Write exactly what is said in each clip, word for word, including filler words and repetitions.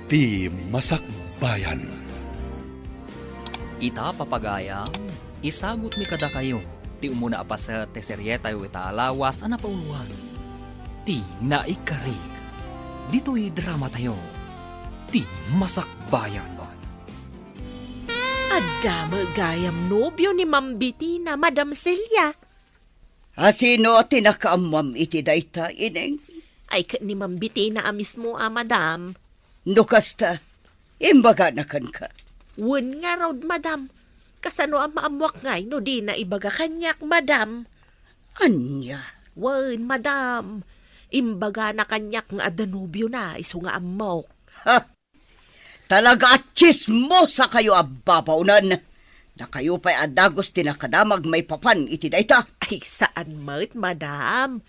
Ti Masakbayan. Ita, papagayam, isagutmi kadakayo ti umuna a paset ti serietayo ita a lawas a napauluan, Ti Naikari. Ditoy dramatayo, Ti Masakbayan. Adda met gayam nobio ni Ma'am Betina, Madam Celia. A sino ti nakaammoam iti dayta, Ineng? Ay, ket ni Ma'am Betina a mismo a, madam. No kasta, imbagana kenka. Wen ngarud, madam. Kasano a maammoak ngay no dina ibaga kaniak, madam? Ania? Wen, madam. Imbagana kaniak nga adda nobiona, isu nga ammok. Ha? Talaga a tsismosakayo a babaonen. Dakayo pay a dagus ti nakadamag maipapan iti dayta. Ay, saan met, madam.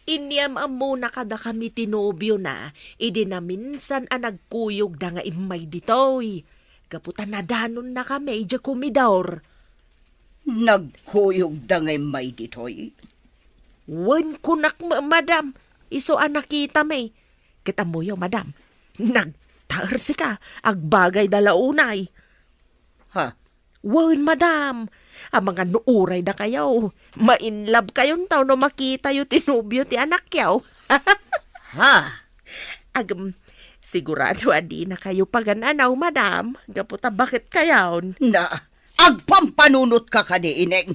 Inyam-ammona kadakami ti nobiona idi naminsan a nagkuyogda nga immay ditoy. Gapu ta nadanonnakami idiay komedor. Nagkuyogda nga immay ditoy? Wen, kunak, ma-, madam. Isu a nakitami. Ket ammoyo, madam, nagtaersika, agbagayda la unay. Ha? Wen, madam, amangan no uray dakayo, ma-inlove kayonto no makitayo ti nobio ti anakyo. Ha? Agem, sigurado a dinakayo pagan-anaw, madam, gapu ta baket kayon. Na, agpampanunotka kadi, Ineng.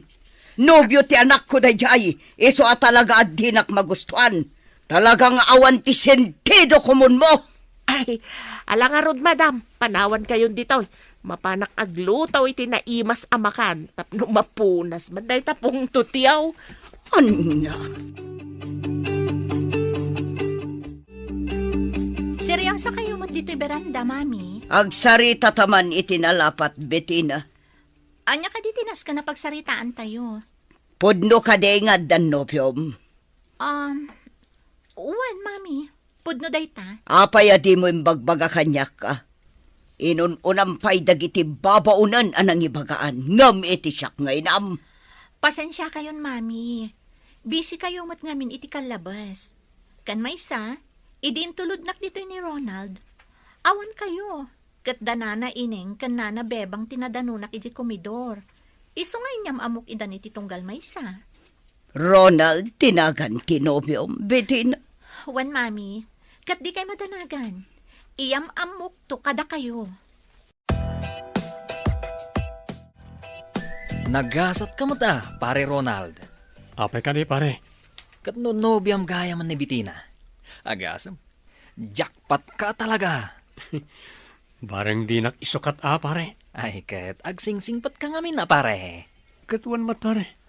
Nobio ti anakko daydiay, isu a talaga a dinak magustuan. Talaga nga awan ti sentido komunmo. Ay, ala ngarud, madam, panawan kayon ditoy. Mapanak agluto iti naimas a makan tapno mapunas man dayta pungtotyo. Ania? Seryoso kayo met ditoy beranda, Mami? Agsarita ta man iti nalapat, Betina. Ania kadi ti nasken a pagsaritaantayo? Pudno kadi nga addan nobiom? Um, wen, Mami. Pudno dayta. Apay a dimo imbagbaga kaniak, a? Inun-unam pay dagiti babaonen a nangibagaan, ngem iti siak nga inam. Pasensiakayon, Mami. Busy kayo met ngamin iti kallabes. Ken maysa, idi intulodnak ditoy ni Ronald, awan kayo. Ket da Nana Ineng ken Nana Bebang ti nadanonak idiay komedor. Isu nga inyam-ammok idan iti tunggal maysa. Ronald ti nagan ti nobiom, Betina? Wen, Mami. Ket dikay madanagan. Iyam-ammokto kadakayo. Nagasatka met a, Pare Ronald. Apay kadi, pare? Ket no nobiam gayamen ni Betina? Agasem. Jackpot ka talaga. Bareng dinak isukat a, pare. Ay, ket agsingsingpetka ngamin a, pare. Ket wen met, pare.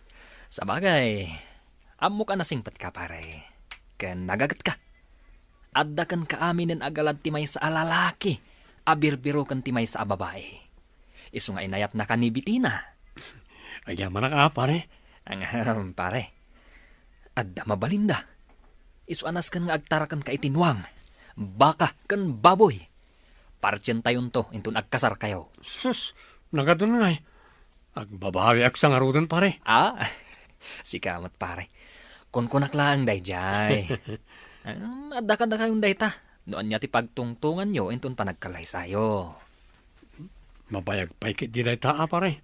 Sabagay, ammok a nasingpetka, pare. Ken nagagetka. Adda kenka aminen a galad ti maysa a lalaki a birbiroken ti maysa a babai. Isu nga inayatnaka ni Betina. Agyamanak a, pare. Ahem, pare. Adda mabalinda. Isu a nasken nga agtarakenka iti nuang, baka, ken baboy. Partientayonto inton agkasarkayo. Sus, nagadu ngay. Agbabawiak sa ngaruden, pare. Ah, sika met, pare. Kunkunak laeng daydiay. Em, adda kadakayon dayta. No ania ti pagtungtonganyo inton panagkallaysayo. Mabayag pay ketdi dayta a, pare.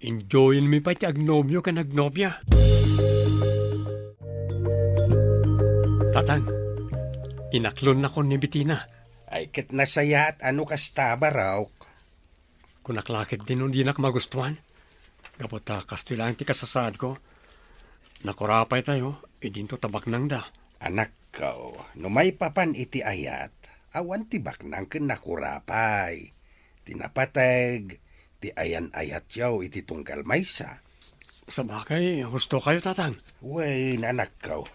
Enjoyenmi pay ti agnobio ken agnobia. Tatang, inaklonnakon ni Betina. Ay, ket nasayaat a no kasta, barok. Kunak la ketdi no dinak magustuan. Gapu ta kastoy laeng ti kasasaadko. Nakurapaytayo, idinto ta baknangda. Anakko, no maipapan iti ayat, awan ti baknang ken nakurapay. Ti napateg, ti ayan-ayatyo iti tunggal maysa. Sabagay, husto kayo, Tatang. Wen, anakko,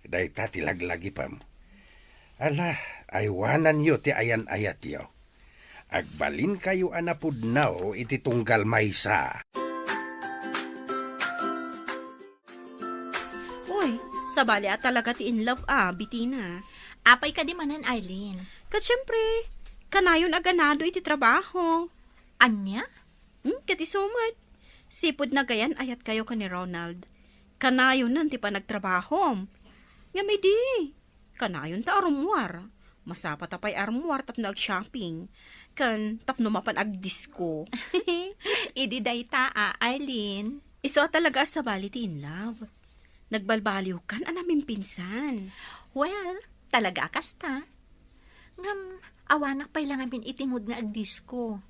dayta ti laglagipem. Ala, aywananyo ti ayan-ayatyo. Agbalinkayo a napudno iti tunggal maysa. Uy, sabali a talaga ti in love a, Betina. Apay kadi manen, Arlene? Ket siempre, kanayon a ganado iti trabaho. Ania? Hmm, ket isu met. Sipud nagayan-ayatkayo ken ni Ronald, kanayonen ti panagtrabahom. Ngem idi, kanayon ta a rummuar. Masapata pay armuar tapno ag-shopping, ken tapno mapan agdisko. Idi dayta, a, Arlene. Isu a talaga a sabali ti in love. Nagbalbaliwkan a namimpinsan. Well, talaga a kasta. Ngem, awanak pay la ngamin iti mood nga agdisko.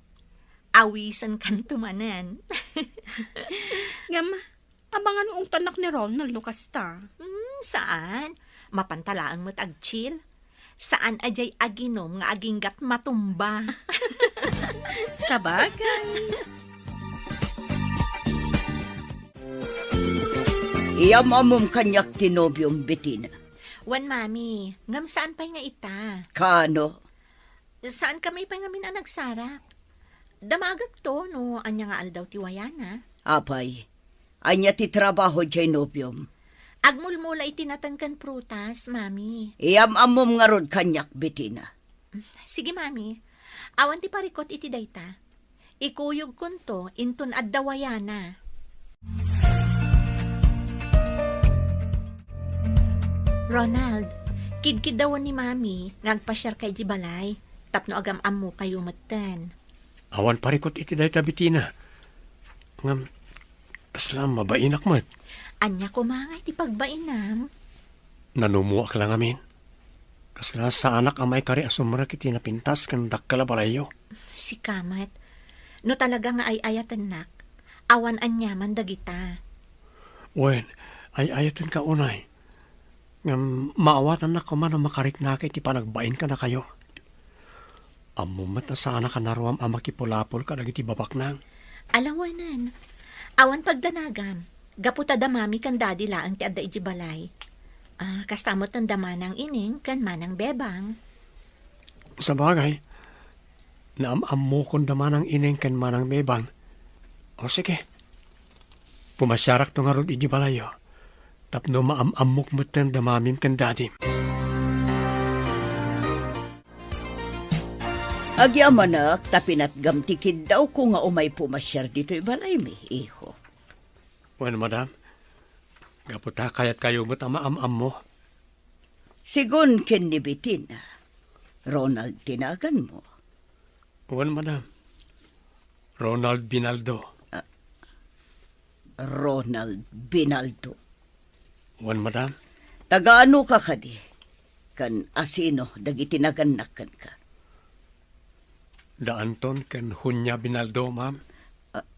Awisenkanto manen. Ngem, amangan no ungtannak ni Ronald no kasta. Hmm, saan? Mapanta laeng met agchill. Saan a diay aginom nga aginggat matumba. Sabagay. Iyam-ammom kaniak ti nobiom, Betina. Wen, Mami, ngem saan pay nga ita? Kaano? Saan kami pay ngamin a nagsarap? Damagekto no ania nga aldaw ti wayana. Apay, ania ti trabaho diay nobiom? Agmulmula iti nateng ken prutas, Mami. Iyam-ammom ngarud kaniak, Betina. Sige, Mami. Awan ti parikut iti dayta. Ikuyogkonto inton adda wayana. Ronald, kidkiddawen ni Mami nga agpasiarka idiay balay tapno agam-ammokayo metten. Awan parikut iti dayta, Betina. Ngem, kasla mabainak met. Ania koma nga iti pagbainam? Nanumoak la ngamin. Kasla saanak a maikari a sumrek iti napintas ken dakkel a balayyo. Sika met. No talaga nga ay-ayatennak, awan aniaman dagita. Wen, ay-ayatenka unay. Ngem maawatannak koma no makariknaka iti panagbain kadakayo. Ammom met a saanak a naruam a makipulapol kadagiti babaknang. Alawenen, awan pagdanagam. Gapu ta da Mami ken Daddy laeng ti adda idiay balay. Ah, kasta met da Manang Ineng ken Manang Bebang. Sabagay, naam-ammokon da Manang Ineng ken Manang Bebang. O sige, pumasiarakto ngarud idiay balayyo. Tapno maam-ammok metten da Mamim ken Dadim. Agyamanak ta pinatgam ti kiddawko nga umay pumasiar ditoy balaymi, iho. Wen, madam. Gapu ta kayatkayo met a maam-ammo. Sigun ken ni Betina, Ronald ti naganmo. Wen, madam. Ronald Binaldo. Ah, Ronald Binaldo. Wen, madam. Taga-anoka kadi? Ken asino dagiti nagannak kenka? Da Anton ken Hunya Binaldo, ma'am. Ah,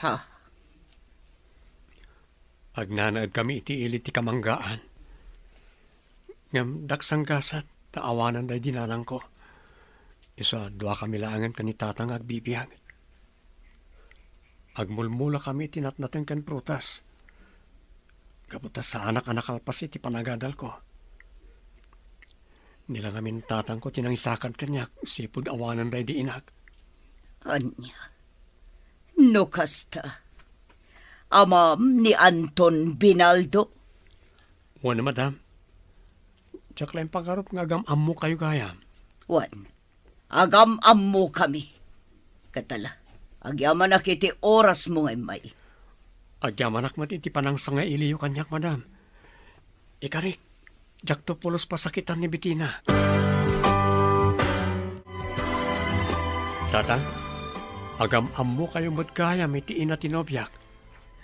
ha? Agnanaedkami iti ili ti kamanggaan. Ngem daksanggasat ta awanen daydi nanangko. Isu a duakami laengen ken ni Tatang nga agbibiag. Agmulmulakami iti natnateng ken prutas. Gapu ta saanak a nakalpas iti panagadalko. Ni la ngamin tatangko ti nangisakad kaniak, sipud awanen daydi inak. Ania? No kasta, amam ni Anton Binaldo? Wen, madam. Diak la impagarup nga agam-ammokayo gayam. Wen, agam-ammokami. Ket ala, agyamanak iti orasmo nga immay. Agyamanak met iti panangsangailiyo kaniak, madam. Ikarik, diakto pulos pasakitan ni Betina. Tatang, agam-ammokayo met gayam iti ina ti nobiak.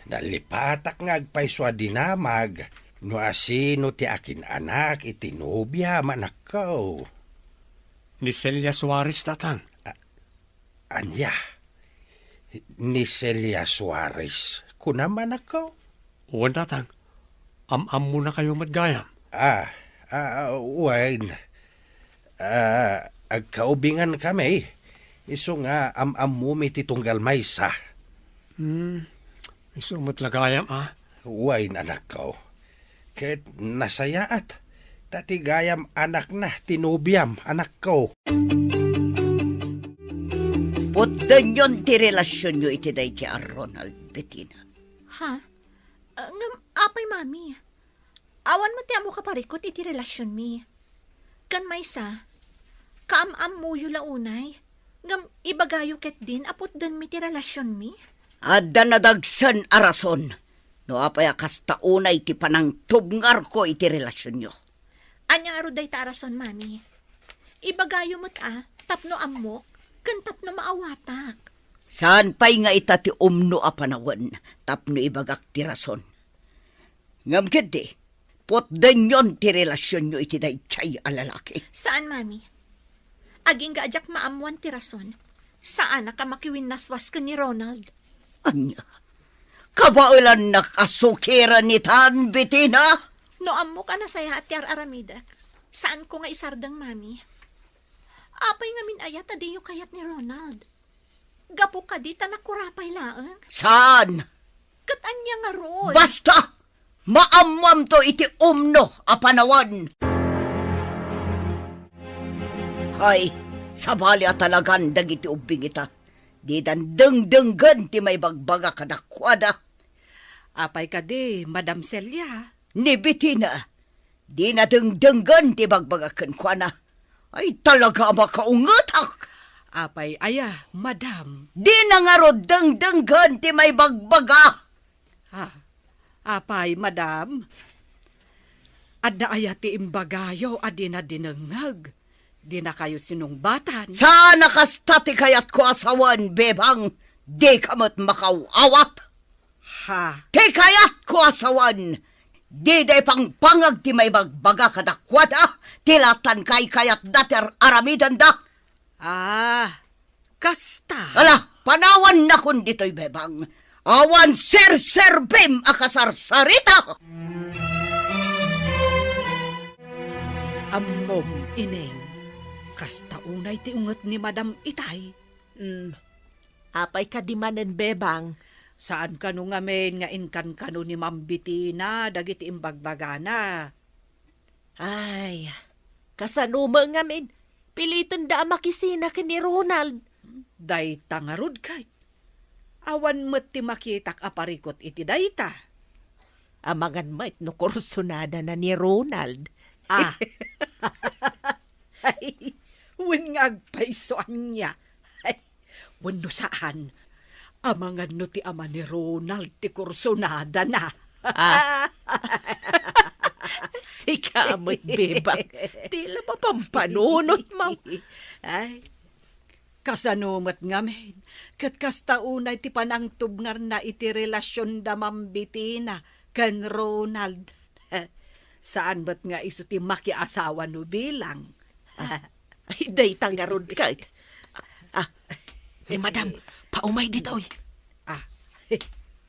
Nalipatak nga agpayso a dinamag no asino ti akin-anak iti nobiam, anakko. Ni Celia Suarez, Tatang. A-, ania? Ni Celia Suarez, kunam, anakko? Wen, Tatang. Am-ammonakayo met gayam. Ah, ah, wen. Ah, agkaubingan kami. Isu nga am-ammomi ti tunggal maysa. Hmm, isu met la gayam, a? Wen, anakko. Ket nasayaat, ta ti gayam anakna ti nobiam, anakko. Putdenyon ti relasionyo iti daydi a Ronald, Betina. Ha? Ah, ngem apay, Mami? Awan met ti ammo kaparikut iti relasionmi. Ken maysa, kaam-ammoyo la unay, ngem ibagayo ketdin a putdenmi ti relasionmi? Adda nadagsen a rason no apay a kasta unay ti panangtubngarko iti relasionyo. Ania ngarud dayta a rason, Mami? Ibagayo met a, tapno ammok, ken tapno maawatak. Saan pay nga ita ti umno a panawen tapno ibagak ti rason. Ngem ketdi, putdenyon ti relasionyo iti daydiay a lalaki. Saan, Mami. Agingga a diak maammoan ti rason, saanak a makiwinnaswas ken ni Ronald. Ania? Kabaelannak a sukiren itan, Betina? No ammok a nasayaat ti ar-aramidek, saanko nga isardeng, Mami. Apay ngamin aya ta diyo kayat ni Ronald? Gapu kadi ta nakurapay laeng? Saan? Ket ania ngarud? Basta! Maammoamto iti umno a panawen. Hay, sabali a talagan dagiti ubbing ita. Didan dengdenggen ti maibagbaga kadakuada. Apay kadi, Madam Celia? Ni Betina, dina dengdenggen ti ibagbaga kenkuana. Ay, talaga a makaungetak! Apay aya, madam? Dina ngarud dengdenggen ti maibagbaga. Ah, apay, madam? Adda aya ti imbagayo a dina dinengngeg? Dinakayo sinungbatan? Saan a kasta ti kayatko a sawen, Bebang. Dika met makaw-awat. Ha? Ti kayatko a sawen, dida ipangpangag ti maibagbaga kadakuada, ti latan kaikayatda ti ar-aramidenda. Ah, kasta. Ala, panawannakon ditoy, Bebang. Awan serserbim a kasarsarita. Ammom, Ineng, kasta unay ti unget ni Madam itay. Hmm, apay kadi manen, Bebang? Saan kano ngamin nga inkankano ni Ma'am Betina dagiti imbagbagana? Ay, kasano met ngamin, pilitenda a makisina ken ni Ronald. Dayta ngarud ket, awan met ti makitak a parikut iti dayta. Amangan met no kursunadana ni Ronald. Ah. Ay, wen nga agpayso ania. Ay, wenno saan, amangan no ti ama ni Ronald ti kursunadana. Ah. Sika met, Bebang. Ti la mapampanunotmo. Ay, kasano met ngamin, ket kasta unay ti panangtubngarna iti relasionda Ma'am Betina ken Ronald. Saan met nga isu ti makiasawa no bilang. Ay, dayta ngarud ket. Ah, ni Madam, paumay ditoy. Ah,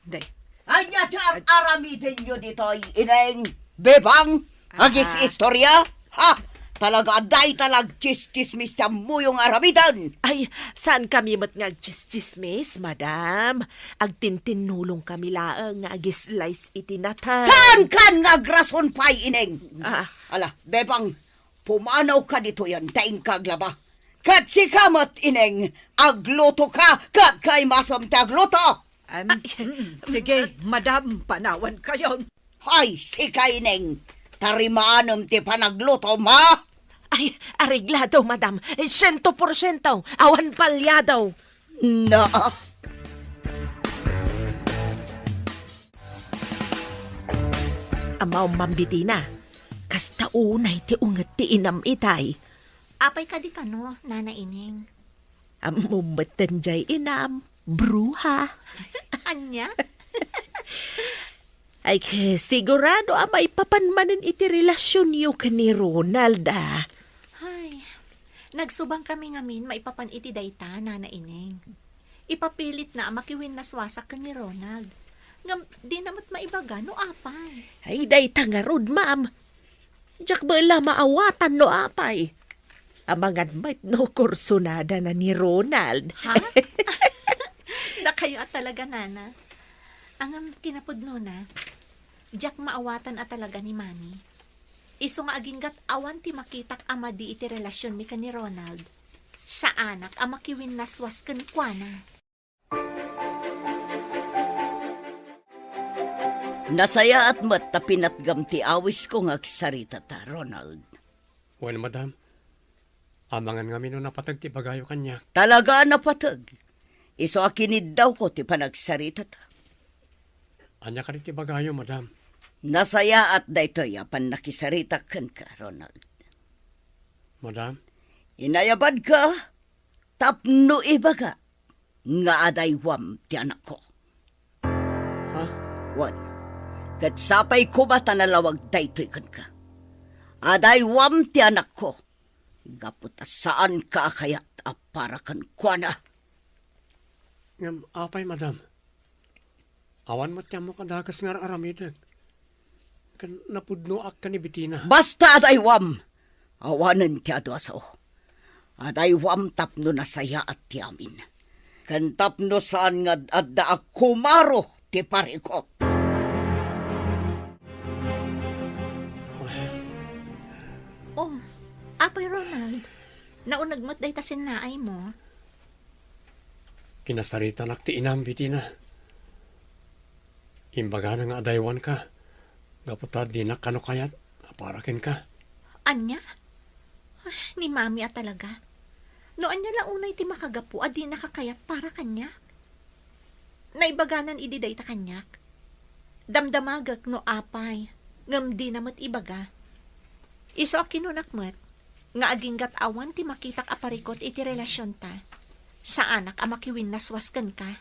day. Ania ti ar-aramidenyo ditoy, Ineng, Bebang? Agis istorya? Ha? Talaga, dayta nagtsistsismis ti ammoyo nga aramiden. Ay, saan kami met nga agtsistsismis, Madam. Agtintinnulong kami laeng nga agislice iti natay. Saan kan nga agrason pay, Ineng? Ah. Ala, Bebang, pumanawka ditoyen ta inka aglaba. Ket sika met, Ineng, aglutoka ket kaimasem ti agluto. Em, mm, sige, madam, panawankayon. Ay, sika, Ineng, tarimanem ti panaglutom, ha? Ay, areglado, madam. Siento porsiento, awan palyado. Na. Ammom, Ma'am Betina, kasta unay ti unget ti inam itay. Apay kadi kano, Nana Ineng? Ammom metten jay inam, bruha. Ania? Ay, sigurado a maipapan manen iti relasionyo ken ni Ronald, a. Ay, nagsubang kami ngamin maipapan iti dayta, Nana Ineng. Ipapilitna a makiwinnaswasak ken ni Ronald. Ngem, dina met maibaga no apay. Ay, dayta ngarud, ma'am. Diak met la maawatan no apay. Amangan met no kursunadana ni Ronald. Ha? Dakayo a talaga, Nana. Ngem ti napudnona, diak maawatan a talaga ni Mami. Isu nga aginggat awan ti makitak a madi iti relasionmi ken ni Ronald. Saanak a makiwinnaswas kenkuana. Nasayaat met ta pinatgam ti awisko nga agsaritata, Ronald. Wen, madam. Amangan ngamin no napateg ti ibagayo kaniak. Talaga a napateg. Isu a kiniddawko ti panagsaritata. Ania kadi ti ibagayo, madam? Nasayaat daytoy a pannakisaritak kenka, Ronald. Madam? Inayabadka tapno ibaga nga adaywam ti anakko. Ha? Wen, ket sapay koma ta nalawag daytoy kenka. Adaywam ti anakko, gapu ta saanka a kayat a para kenkuana. Ngem apay, madam, awan met ti ammok a dakes nga ar-aramidek. Ken napudnoak ken ni Betina. Basta adaywam! Awanen ti adu a sao. Adaywam tapno nasayaat ti amin. Ken tapno saan nga ad-adda a kumaro ti parikut. Oh, Apay Ronald, nauneg met dayta sinnaaymo. Kinasaritanak ti inam, Betina. Imbagana nga adaywanka, gapu ta dinak kano kayat a para kenka. Ania? Ay, ni Mami a talaga. No ania la unay ti makagapu a dinaka kayat para kaniak? Naibaganan idi dayta kaniak. Damdamagek no apay, ngem dina met ibaga. Isu a kinunak met nga aginggat awan ti makitak a parikut iti relasionta, saanak a makiwinnaswas kenka.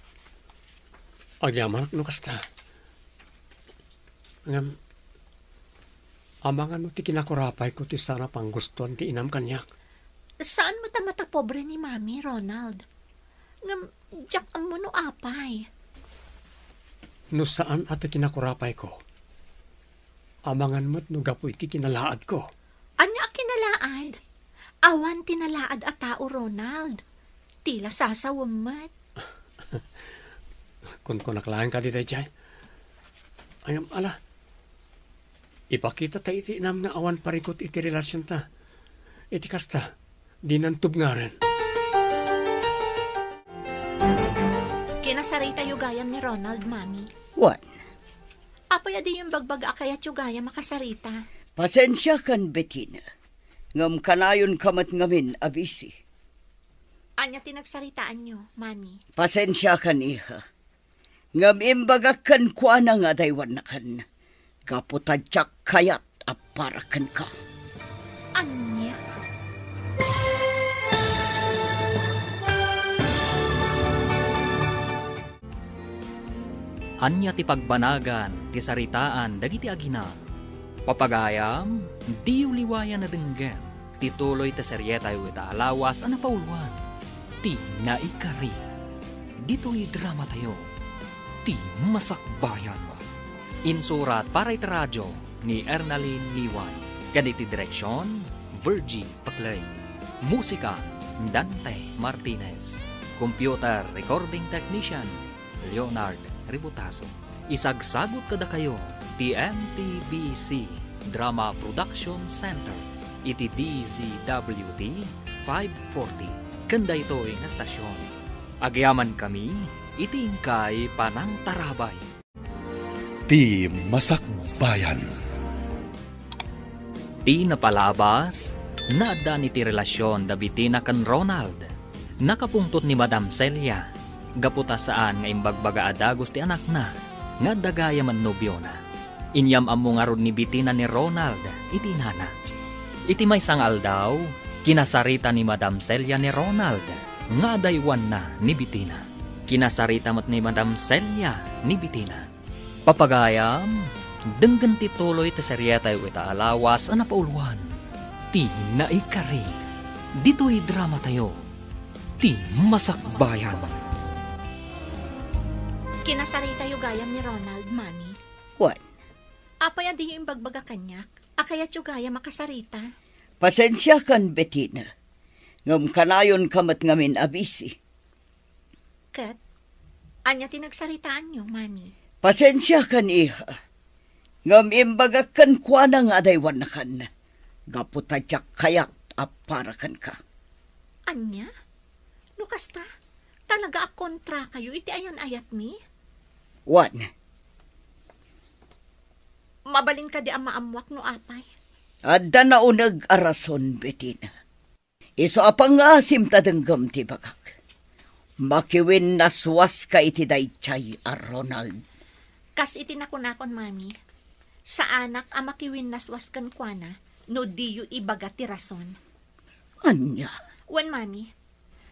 Agyamanak no kasta. Ngem, amangan no ti kinakurapayko ti saan a panggustoan ti inam kaniak? Saan met a matapobre ni Mami, Ronald. Ngem, diak ammo no apay. No saan a ti kinakurapayko, amangan met no gapu iti kinalaadko. Ania a kinalaad? Awan ti nalaad a tao, Ronald. Ti la sasawem met. Kunkunak laeng kadi daydiay. Ngem, ala, ipakita ta iti inam nga awan parikut iti relasionta. Iti kasta, dinan tubngaren. Kinasaritayo gayam ni Ronald, Mami. Wen. Apay a diyo imbagbaga a kayatyo gayam a kasarita? Pasensiakan, Betina. Ngem kanayonka met ngamin a busy. Ania ti nagsaritaanyo, Mami? Pasensiakan, iha. Ngem imbagak kenkuana nga adaywannakan, gapu ta diak kayat a para kenka. Ania? Ania ti pagbanagan ti saritaan dagiti agina? Papagayam, diyo liwayan a denggen ti tuloy ti serietayo ita a lawas a napauluan, Ti Naikari. Ditoy dramatayo, Ti Masakbayan. Insurat para iti radio ni Ernalyn Niway. Ken iti direksion, Virgie Paclay. Musika, Dante Martinez. Computer recording technician, Leonard Ributazo. Isagsagut kadakayo ti M T B C Drama Production Center iti D Z W T five forty. Ken daytoy nga estasion, agyamankami iti inkay panangtarabay. Ti Masakbayan. Ti napalabas, naaddaan iti relasion da Betina ken Ronald. Nakapungtot ni Madam Celia, gapu ta saan nga imbagbaga a dagus ti anakna nga adda gayam a nobiona. Inyam-ammo ngarud ni Betina ni Ronald iti inana. Iti maysa nga aldaw, kinasarita ni Madam Celia ni Ronald nga adaywanna ni Betina. Kinasarita met ni Madam Celia ni Betina. Papagayam, denggen ti tuloy ti serietayo ita a lawas a napauluan, Ti Naikari. Ditoy dramatayo, Ti Masakbayan. Kinasaritayo gayam ni Ronald, Mami. Wen. Apay a diyo imbagbaga kaniak a kayatyo gayam a kasarita? Pasensiakan, Betina. Ngem kanayonka met ngamin a busy. Ket, ania ti nagsaritaanyo, Mami? Pasensiakan, iha. Ngem imbagak kenkuana nga adaywannakan, gapu ta diak kayat a para kenka. Ania? No kasta, talaga a kontrakayo iti ayan-ayatmi? Wen. Mabalin kadi a maammuak no apay? Adda nauneg a rason, Betina. Isu a pangngaasim ta denggem ti ibagak. Makiwinnaswaska iti daydiay a Ronald. Kas iti nakunakon, Mami, saanak a makiwinnaswas kenkuana no diyo ibaga ti rason. Ania? Wen, Mami.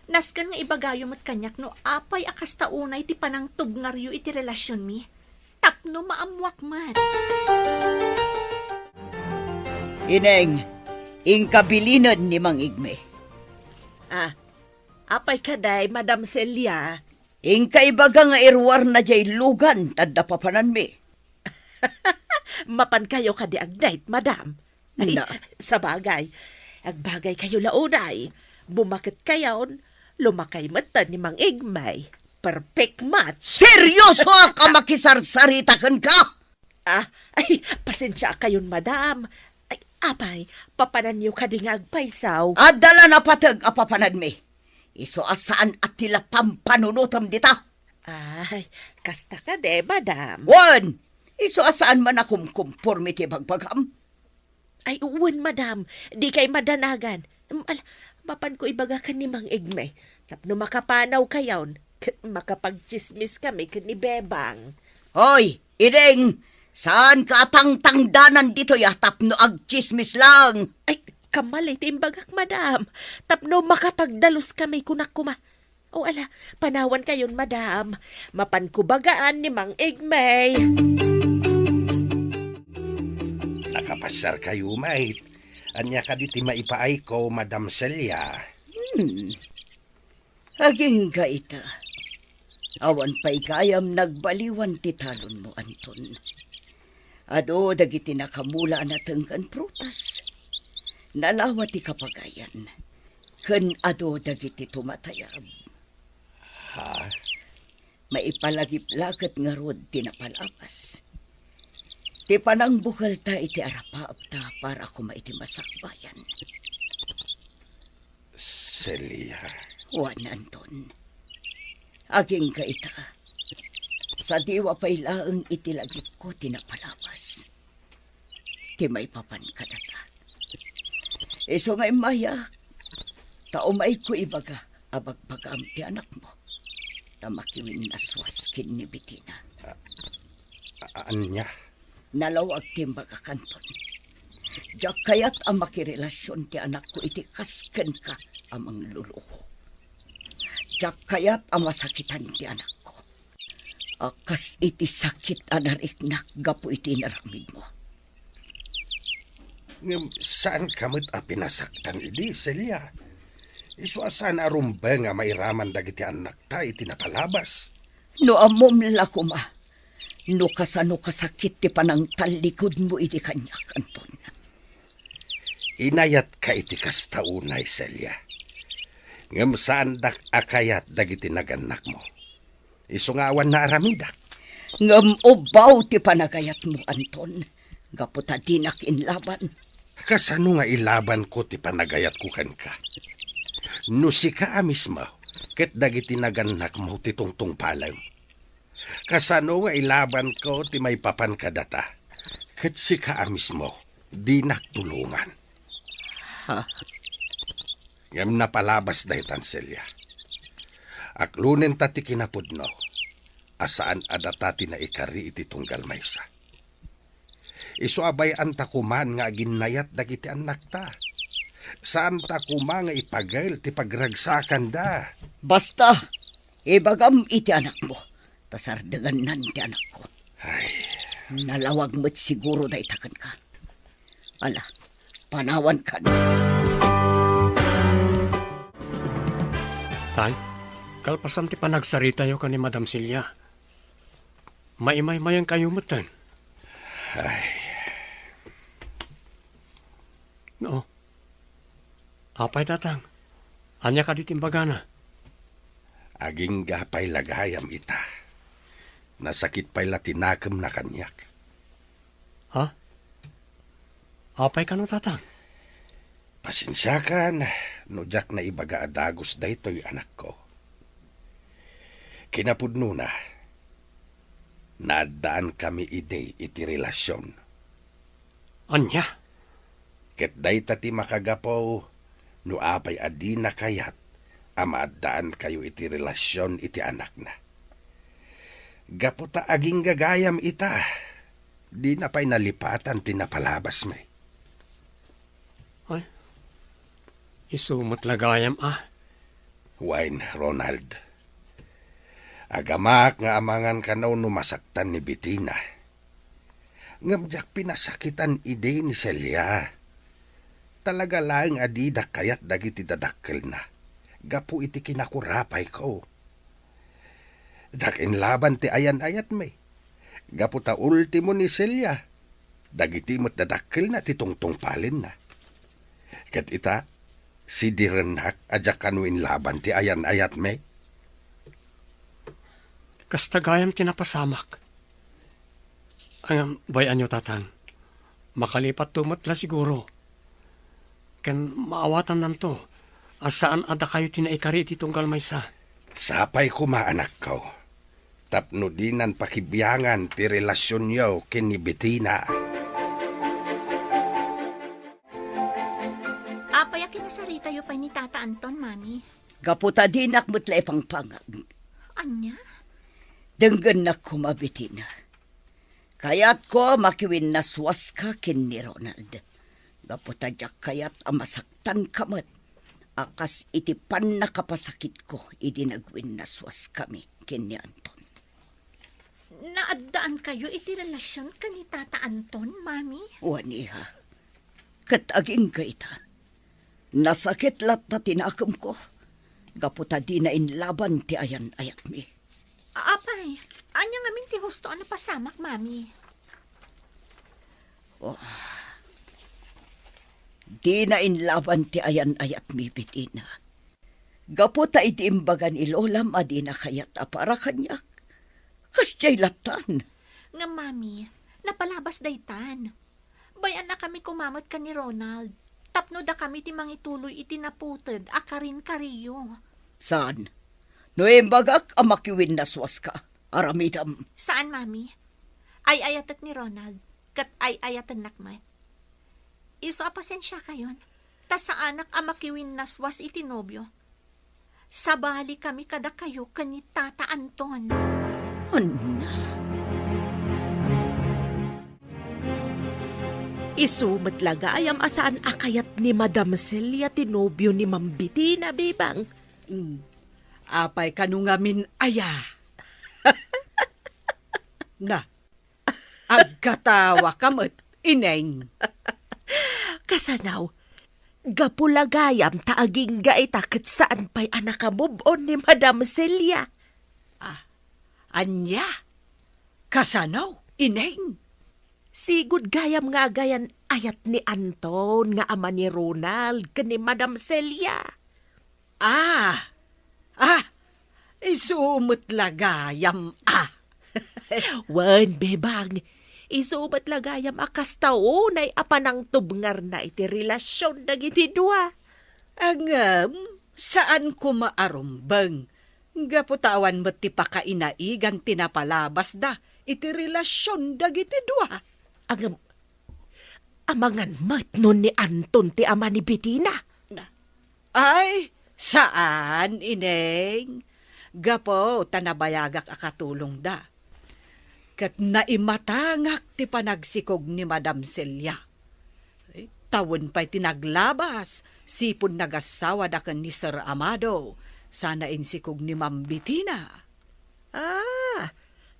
Nasken nga ibagayo met kaniak no apay a kasta unay ti panangtubngaryo iti relasionmi. Tapno maammuak met. Ineng, inka bilinen ni Mang Igme. Ah, apay kadi, Madam Celia? Inka ibaga nga iruarna diay lugan ta adda papananmi. Mapankayo kadi agdayt, madam? Ay, na. Sabagay. Agbagaykayo la unay. Bumaketkayon, lumakay met ni Mang Igme. Perfect match. Seryosoak a makisarsarita kenka? Ah, ay, pasensiakayon, madam. Ay, apay, papananyo kadi nga agpaysaw? Adda la napateg a papananmi. Isu a saan a ti la pampanunotem dita. Ay, kasta kadi, madam. Wen, isu a saan man a kumkumporme ti bagbagam. Ay, wen, madam. Dikay madanagan. Em, ala, mapanko ibaga ken ni Mang Igme. Tapno makapanawkayon, ket makapagtsismis kami ken ni Bebang. Hoy, Iding! Saanka a tangtangdanan ditoy a tapno agtsismis lang? Ay, kamali ti imbagak, madam. Tapno makapagdalus kami, kunak koma. O ala, panawankayon, madam. Mapanko bagaan ni Mang Igme. Nakapasiarkayo met. Ania kadi ti maipaayko, Madam Celia? Hmm. Agingga ita, awan pay gayam nagbaliwan ti talonmo, Anton. Adu dagiti nakamula a natenggan prutas, nalawa ti kapagayan, ken adu dagiti tumatayab. Ha? Maipalagip la ket ngarud ti napalabas. Ti panangbukelta iti arapaapta para koma iti masakbayan. Celia. Wen, Anton. Agingga ita. Sadiwa pay laeng iti lagipko ti napalabas. Ti maipapan kadata. Isu nga immayak, ta umayko ibaga a bagbagaam ti anakmo, ta makiwinnasuas ken ni Betina. A-, a-, ania? Nalawag ti imbagak, Anton. Diak kayat a makirelasion ti anakko iti kas kenka a mangluluko. Diak kayat a masakitan ti anakko a kas iti sakit a nariknak gapu iti inaramidmo. Ngem saanka met a pinasaktan idi, Celia. Isu a saan a rumbeng a mairaman dagiti annakta iti napalabas. No ammom la koma, no kasano kasakit ti panangtallikudmo idi kaniak, Anton. Inayatka iti kasta unay, Celia. Ngem saandak a kayat dagiti nagannakmo. Isu nga awan naaramidak. Ngem ubbaw ti panagayatmo, Anton, gapu ta dinak inlaban. Kasano nga ilabanko ti panagayatko kenka? No sika a mismo ket dagiti nagannakmo ti tungtungpalem, kasano nga ilabanko ti maipapan kadata ket sika a mismo dinak tulongan? Ha? Ngem napalabas daytan, Celia. Aklonenta ti kinapudno a saan a data ti naikari iti tunggal maysa. Isu a bay-anta koman nga aginnayat dagiti annakta. Saanta koma nga ipagel ti pagragsakanda. Basta, ibagam iti anakmo, ta sardengannan ti anakko. Ay. Nalawag met siguro dayta kenka. Ala, panawankan. Tay, kalpasan ti panagsaritayo ken ni Madam Celia, maimaymayankayo metten. Ay. No. Apay, Tatang? Ania kadi ti imbagana? Agingga pay la gayam ita. Nasakit pay la ti nakemna kaniak. Ha? Apay kano, Tatang? Pasensiakan no diak naibaga a dagus daytoy, anakko. Kinapudnona, naaddaankami idi iti relasion. Ania? Ket dayta ti makagapu no apay a dina kayat a maaddaankayo iti relasion iti anakna. Gapu ta agingga gayam ita, dina pay nalipatan ti napalabasmi. Ay, Isu met la gayam a. Wen, Ronald. Agamak nga amangan kano no masaktan ni Betina. Ngem diak pinasakitan idi ni Celia. Talaga laeng a didak kayat dagiti dadakkelna gapu iti kinakurapayko. Diak inlaban ti ayan-ayatmi. Gapu ta ultimo ni Celia, dagiti met dadakkelna ti tungtungpalenna. Ket ita, sidirennak a diak kano inlaban ti ayan-ayatmi. Kasta gayam ti napasamak. Ngem, bay-anyo, Tatang. Makalipatto met la siguro. Ken maawatannanto a saan a dakayo ti naikari iti tunggal maysa. Sapay koma, anakko, tapno dinan pakibiangan ti relasionyo ken ni Betina. Apay a kinasaritayo pay ni Tata Anton, Mami? Gapu ta dinak met la ipangpangag. Ania? Denggennak koma, Betina. Kayatko a makiwinnaswaska ken ni Ronald. Gapu ta diak kayat a masaktanka met a kas iti pannakapasakitko idi nagwinnaswaskami ken ni Anton. Naaddaankayo iti relasion ken ni Tata Anton, Mami? Wen, iha. Ket agingga ita, nasakit latta ti nakemko gapu ta dina inlaban ti ayan-ayatmi. Apay, ania ngamin ti husto a napasamak, Mami? Oh. Dina inlaban ti ayan-ayatmi, Betina. Gapu ta idi imbaga ni Lolam a dina kayat a para kaniak, kasdiay lattan. Ngem, Mami, napalabas daytan. Bay-annakami koma met ken ni Ronald, tapno dakami ti mangituloy iti naputed a karin-kariyo. Saan? No imbagak a makiwinnaswaska, aramidem. Saan, Mami. Ay-ayatek ni Ronald, ket ay-ayatennak met. Isu a pasensiakayon, ta saanak a makiwinnaswas iti nobiok. Sabalikami kadakayo ken ni Tata Anton. Ania? Isu met la gayam a saan a kayat ni Madam Celia ti nobio ni Ma'am Betina, Bebang. Mm. Apay kano ngamin aya? Na, agkatawaka met, Ineng. Kasano? Gapu la gayam ta agingga ita ket saan pay a nakamove-on ni Madam Celia. Ah, ania? Kasano, Ineng? Sigud gayam nga agayan-ayat ni Anton nga ama ni Ronald ken ni Madam Celia. Ah! Ah! Isu met la gayam a. Wen, Bebang, isu met la gayam a kasta unay a panangtubngarna iti relasion dagiti dua. Ngem, saan koma a rumbeng, gapu ta awan met ti pakainaigan ti napalabasda iti relasion dagiti dua. Ngem, amangan met no ni Anton ti ama ni Betina. Na, Ay, saan, Ineng. Gapu ta nabayagak a katulongda. Ket naimatangak ti panagsikog ni Madam Celia. Ay, tawen pay ti naglabas, sipud nagassawada ken ni Sir Amado, sana insikog ni Ma'am Betina. Ah,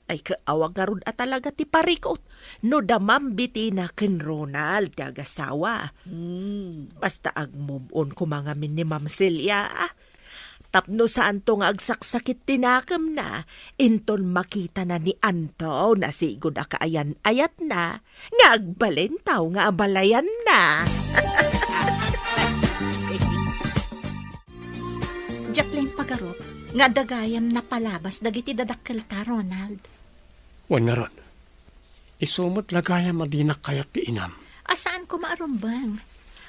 ay, kaawa ngarud a talaga ti parikut no da Ma'am Betina ken Ronald ti agasawa. Hmm. Basta agmove-on koma ngamin ni Ma'am Celia, ah. Tapno saanto nga agsaksakit ti nakemna, inton makitana ni Anton a sigud a kaayan-ayatna, nga agbalin taw nga abalayanna. Diak laeng pagarup nga adda gayam napalabas dagiti dadakkelta, Ronald. Wen ngarud, isu met la gayam a dinak kayat ti inam. A saan koma a rumbeng.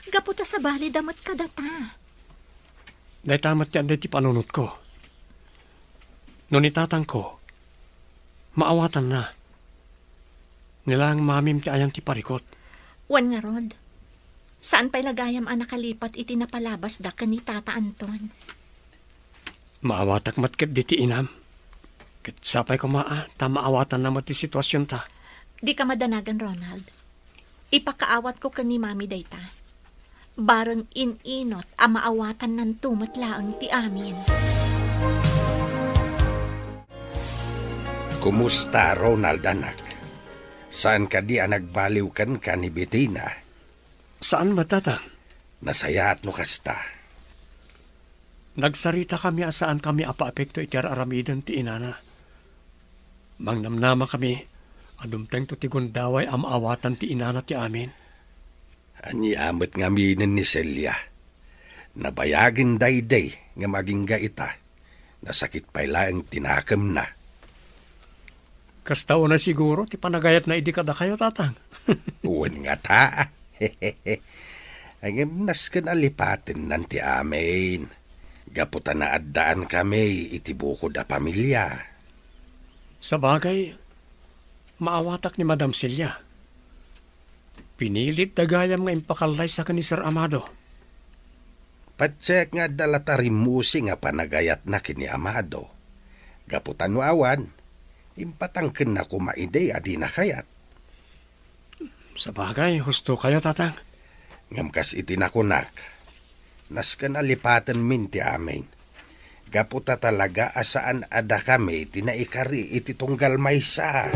Gapu ta sabalida met kadata. Dayta met ti adda iti panunotko. No ni tatangko, maawatanna. Ni laeng mamim ti ayan ti parikut. Wen ngarud, saan pay la gayam a nakalipat iti napalabasda ken ni Tata Anton. Maawatak met ketdi ti inam. Ket sapay koma a, ta maawatanna met ti situasionta. Dika madanagan, Ronald. Ipakaawatko ken ni Mami dayta. Bareng in-inut a maawatannanto met laeng ti amin. Kumusta, Ronald, anak? Saan kadi a nagbaliw kenka ni Betina? Saan met, Tatang. Nasayaat no kasta. Nagsaritaka a saankami a paepekto iti ar-aramiden ti inana. Mangnamnamakami a dumtengto ti gundaway a maawatan ti inana ti amin. Ania met ngaminen ni Celia? Nabayagen daydi ngem agingga ita, nasakit pay laeng ti nakemna. Kasta unay siguro ti panagayatna idi kadakayo, Tatang. Wen ngata. Ngem nasken a lipatennan ti amin, gapu ta naaddaankami iti bukod a pamilia. Sabagay, maawatak ni Madam Celia. Pinilit da gayam nga impakallaysa ken ni Sir Amado. Patiek nga adda latta rimmusi nga panagayatna ken ni Amado. Gapu ta no awan, impatangkenna koma idi a dina kayat. Sabagay, husto kayo, Tatang. Ngem kas iti nakunak, nasken a lipatenmin ti amin. Gapu ta talaga a saan a dakami ti naikari iti tunggal maysa.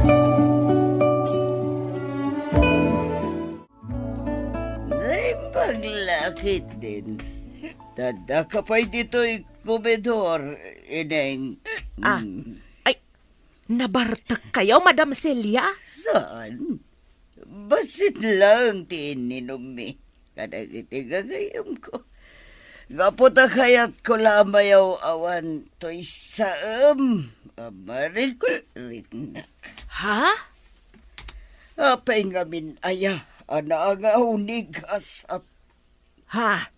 Naimbag la ketdin. Addaka pay ditoy komedor, Ineng. Ah, Mm. Ay, nabartek kayo, Madam Celia? Saan? Bassit laeng ti inninummi kadagiti gagayemko. Gapu ta kayatko la a mayaw-awan toy saem a marikriknak. Ha? Apay ngamin aya a naangaw ni gasat? Ha?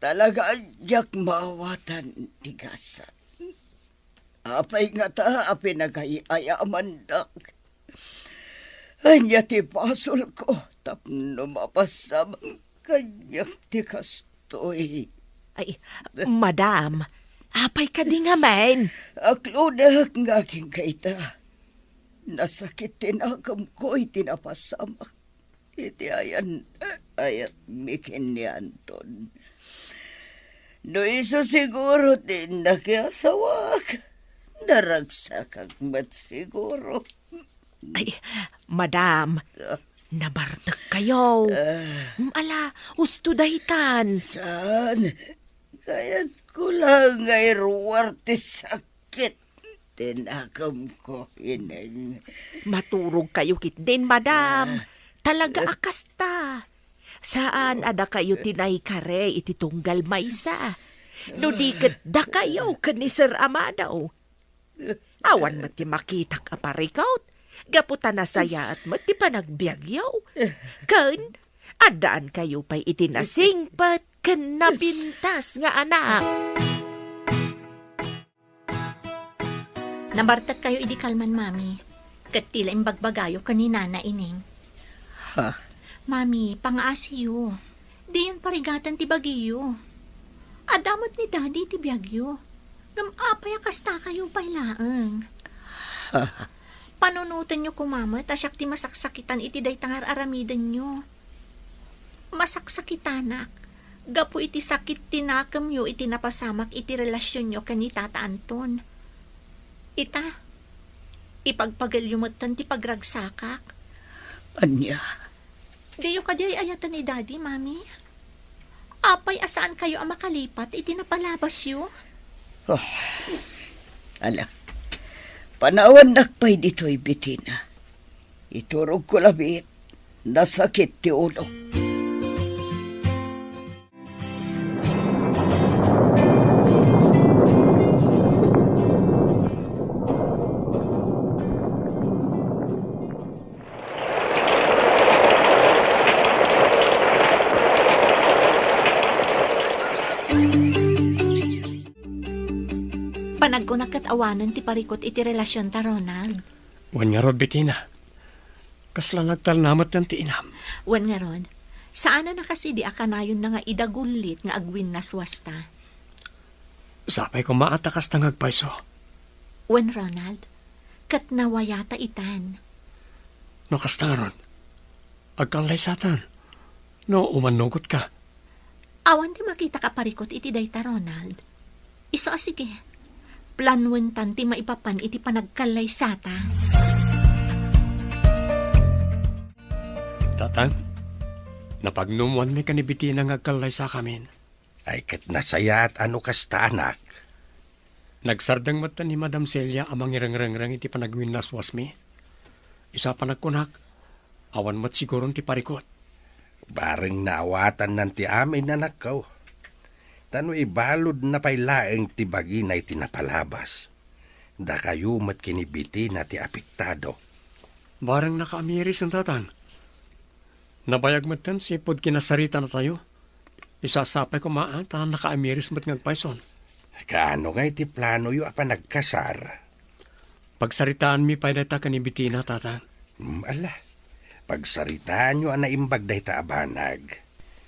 Talaga a diak maawatan ti gasat. Apay ngata a pinagay-ayamandak? Ania ti basolko tapno mapasamak kaniak ti kastoy? Ay, madam, apay kadi ngamin? Aklonek nga agingga ita. Nasakit ti nakemko iti napasamak iti ayan-ayatmi ken ni Anton. No isu siguro ti nakiasawak, naragsakak met siguro. Ay, madam, Ah. nabartek kayo. Ah. Mm, ala, husto daytan. Saan? Kayatko la nga iruar ti sakit ti nakemko, Ineng. Maturog kayo ketdin, madam. Ah. Talaga a kasta. Saan a dakayo ti naikari iti tunggal maysa? No di ket dakayo ken ni Sir Amado. Awan met ti makitak a parikut, gapu ta nasayaat met ti panagbiagyo. Ken, addaankayo pay iti nasingpet ken napintas nga anak. Nabartek kayo idi kalman, Mami. Ket ti la imbagbagayo ken ni Nana Ineng. Ha? Mami, pangaasiyo. Diyon parigaten ti bagiyo. Adda met ni Daddy ti biagyo. Ngem apay a kasta kayo pay laeng? Panunotenyo koma met a siak ti masaksakitan iti dayta nga ar-aramidenyo. Masaksakitanak gapu iti sakit ti nakemyo iti napasamak iti relasionyo ken ni Tata Anton. Ita, ipagpagelyo metten ti pagragsakak. Ania? Diyo kadi ay-ayaten ni Daddy, Mami? Apay a saan kayo a makalipat iti napalabasyo? Oh, ala, panawannak pay ditoy, Betina. Iturogko labiit, nasakit ti ulo. Panagkunak ket awanen ti parikut iti relasionta, Ronald. Wen ngarud, Betina. Kasla nagtalna metten ti inam. Wen ngarud, saan a nakasidi a kanayonna nga idagullit nga agwinnaswasta. Sapay koma a ta kasta nga agpayso. Wen, Ronald, ket nawayata itan. No kasta ngarud, agkallaysatan. No umannugotka, Awan ti makita ka parikot iti dayta, Ronald. Isu a sige, planuentan ti maipapan iti panagkallaysata. Tatang, napagnumoanmi ken ni Betina nga agkallaysakamin. Ay, ket nasayaat a no kasta, anak. Nagsardeng met ni Madam Celia a mangirengreng iti panagwinnaswasmi. Isu a panagkunak, awan met siguron ti parikot. Bareng naawatannan ti amin, anakko. Ta no ibaludna pay laeng ti bagina iti napalabas, dakayo met ken ni Betina ti apektado. Bareng nakaamiris, Tatang. Nabayag metten sipud kinasaritana tayo. Isasapay koma, a, ta nakaamiris met nga agpayson. Kaano ngay ti planoyo a panagkasar? Pagsaritaanmi pay dayta ken ni Betina, Tatang. Hmm, ala. Pagsaritaanyo a naimbag dayta a banag.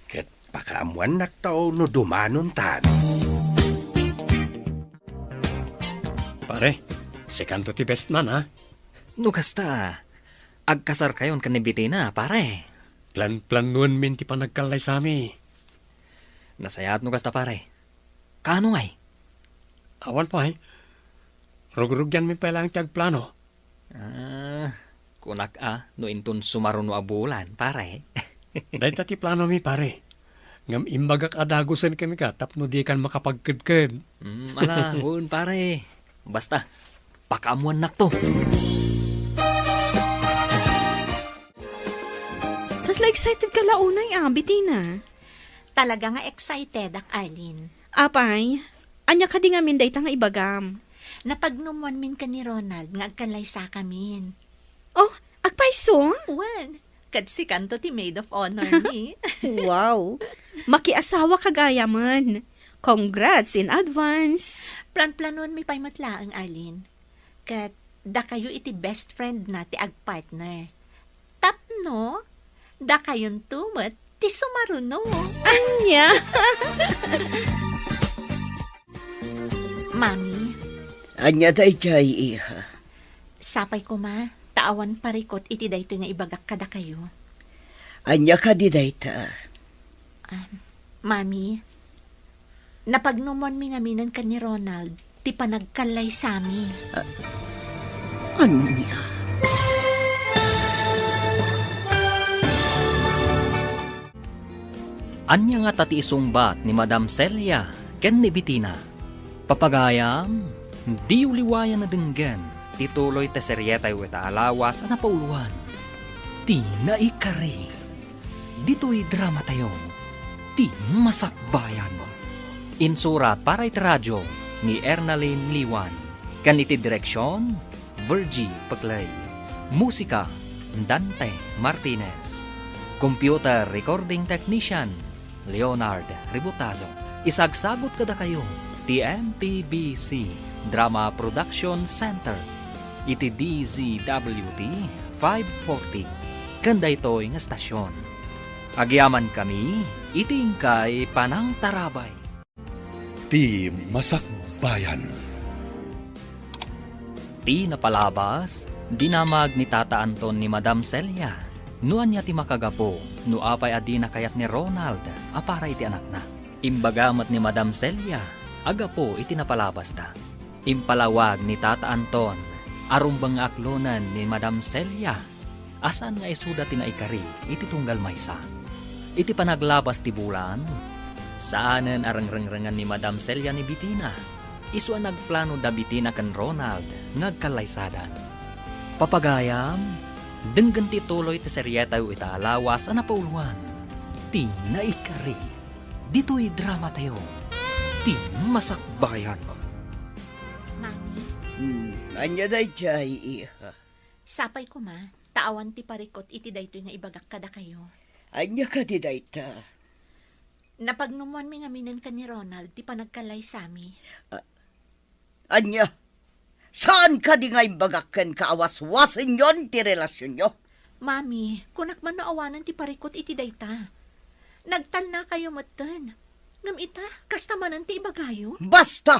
Ket pakaammoannakto no dumanontan. Pare, sikanto ti best man, ha? No kasta, agkasarkayon ken ni Betina, pare. Plan-planuenmin ti panagkallaysami. Nasayaat no kasta, pare. Kaano ngay? Awan pay. Rugrugianmi pay laeng ti agplano. Ah, kunak a, no inton sumaruno a bulan, pare. Dayta ti planomi, pare. Ngem imbagak a dagusen kenka tapno dikan makapagkedked. Mm, ala, wen, pare. Basta, pakaammoannakto. Kasla excited ka la unay, a, Betina. Talaga nga excited ak, Arlene. Apay, ania kadi ngamin dayta nga ibagam? Napagnumoanmin ken ni Ronald nga agkallaysakamin. Oh, agpayso? Wen, ket sikanto ti maid of honor mi. Wow! Makiasawa ka gayamen. Congrats in advance. Planplanuenmi pay met laeng, Arlene. Ket dakayo iti best friend na ti agpartner. Tapno, dakayonto met ti sumaruno. Ania? Mami. Ania daydiay, iha? Sapay koma, ta awan parikot iti daytoy nga ibagak kadakayo. Ania kadi dayta? Ah, Mami, napagnumoanmi ngaminen ken ni Ronald ti panagkallaysami. Ah, ania? Ania ngata ti isungbat ni Madam Celia ken ni Betina? Papagayam, diyo liwayan a denggen ti tuloy ti serietayo ita a lawas a napauloan, Ti Naikari. Ditoy dramatayo, Ti Masakbayan. Insurat para iti radio ni Ernalyn Liwan, ken iti direksion, Virgie Peclay. Musika, Dante Martinez. Computer recording technician, Leonard Ributazo. Isagsagut kadakayo ti M P B C Drama Production Center iti D Z W T five forty ken daytoy nga estasion. Agyamankami iti inkay panangtarabay. Ti Masakbayan. Ti napalabas, dinamag ni Tata Anton ni Madam Celia no ania ti makagapu no apay a dina kayat ni Ronald a para iti anakna. Imbaga met ni Madam Celia a gapu iti napalabasda. Impalawag ni Tata Anton a rumbeng nga aklonen ni Madam Celia a saan nga isuda ti naikari iti tunggal maysa. Iti panaglabas ti bulan, saanen a rengrengrengan ni Madam Celia ni Betina, isu a nagplano da Betina ken Ronald nga agkallaysadan. Papagayam, denggen ti tuloy ti serietayo ita a lawas a napauloan, Ti Naikari. Ditoy dramatayo, Ti Masakbayan. Mami. Hmm, ania daydiay, iha? Sapay koma, ta awan ti parikot iti daytoy nga ibagak kadakayo. Ania kadi dayta? Napagnumoanmi ngaminen ken ni Ronald ti panagkallaysami. Ah, ania? Saan kadi nga imbagak kenka a waswasenyon ti relasionyo? Mami, kunak man no awanen ti parikot iti dayta. Nagtalnakayo metten. Ngem ita, kasta manen ti ibagayo? Basta!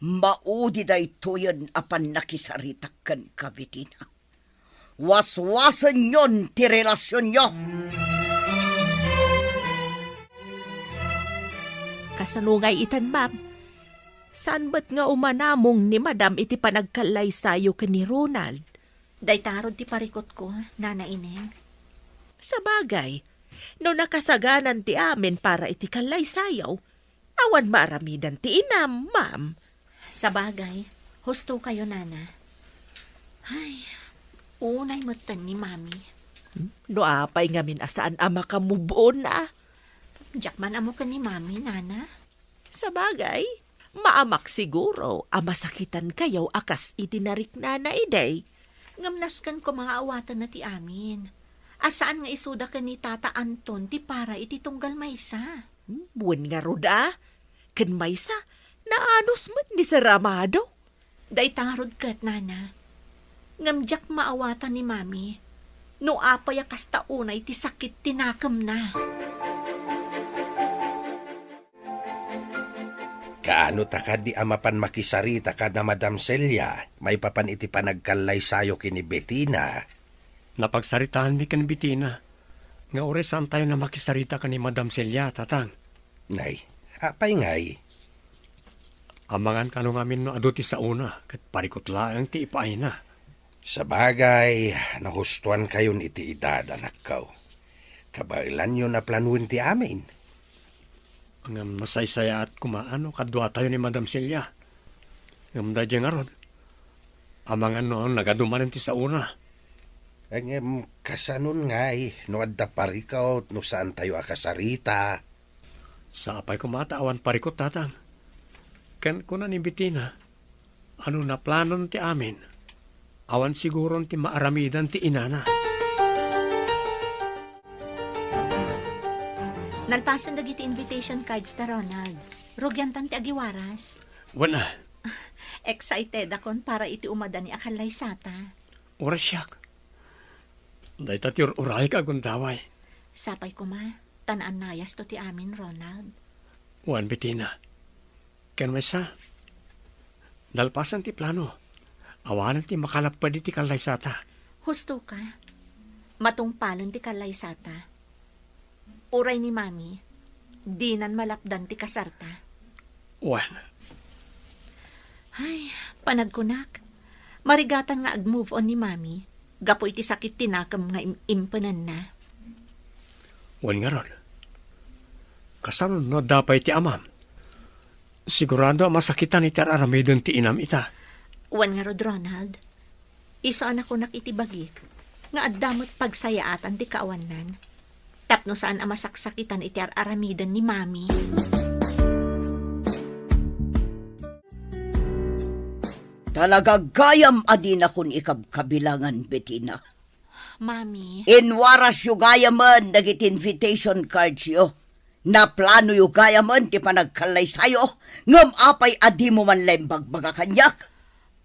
Maudi daytoyen a pannakisaritak kenka, Betina. Waswasenyon ti relasionyo. Kasano ngay itan, ma'am? Saan met nga umanamong ni Madam iti panagkallaysayo ken ni Ronald? Dayta ngarud ti parikutko, Nana Ineng. Sabagay, no nakasaganan ti amin para iti kallaysayo, awan maaramidan ti inam, ma'am. Sabagay, husto kayo, Nana. Ay, unay metten ni Mami. No apay ngamin a saan a makamove on, a? Diak man ammo ken ni Mami, Nana. Sabagay, maamak siguro a masakitan kayo a kas iti nariknana idi. Ngem nasken koma nga awatenna ti amin. A saan nga isuda ken ni Tata Anton ti para iti tunggal maysa. Hmm, wen ngarud a. Ken maysa, naanus met ni Sir Amado. Dayta ngarud ket, Nana. Ngem diak maawatan ni Mami no apay a kasta unay ti sakit ti nakemna. Kaano ta kadi a mapan makisarita kada Madam Celia maipapan iti panagkallaysayo ken ni Betina? Napagsaritaanmi ken Betina nga uray saantayo a makisarita ken ni Madam Celia, Tatang. Nay, apay ngay? Amangan kano ngamin no adu ti saona ket parikut laeng ti ipaayna. Sabagay, nahustoankayon iti edad, anakko. Kabaelanyo a planoen ti amin. Ngem nasaysayaat koma no kaduatayo ni Madam Celia. Ngem daydiay ngarud, amangan no nagadu manen ti saona. Ngem kasanon ngay no adda parikut no saantayo a kasarita? Sapay koma ta awan parikut, Tatang. Ken kuna ni Betina, a no naplanon ti amin, awan siguron ti maaramidan ti inana. Nalpasen dagiti invitation cards ta, Ronald. Rugiantan ti agiwaras. Wen a. Excitedakon para iti umadani a kallaysata. Uray siak. Dayta ti ur-urayek a gundaway. Sapay koma, ta naannayasto ti amin, Ronald. Wen, Betina. Ken maysa, nalpasen ti plano. Awanen ti makalapped iti kallaysata. Husto ka. Matungpalen ti kallaysata. Uray ni Mami, dinan malapdan ti kasarta. Wen. Ay, panagkunak, marigatan nga ag-move on ni Mami gapu iti sakit ti nakem nga im-, impenenna. Wen ngarud, kasano no adda pay ti amam? Sigurado a masakitan iti ar-aramiden ti inam ita. Wen ngarud, Ronald, isu a nakunak iti bagik nga adda met pagsayaatan ti kaawannan tapno saan a masaksakitan iti ar-aramiden ni Mami. Talaga gayam a dinakon ikabkabilangan, Betina. Mami. Inwarasyo gayamen dagiti invitation cardsyo. Naplanoyo gayamen ti panagkallaysayo, ngem apay a dimo man la imbagbaga kaniak?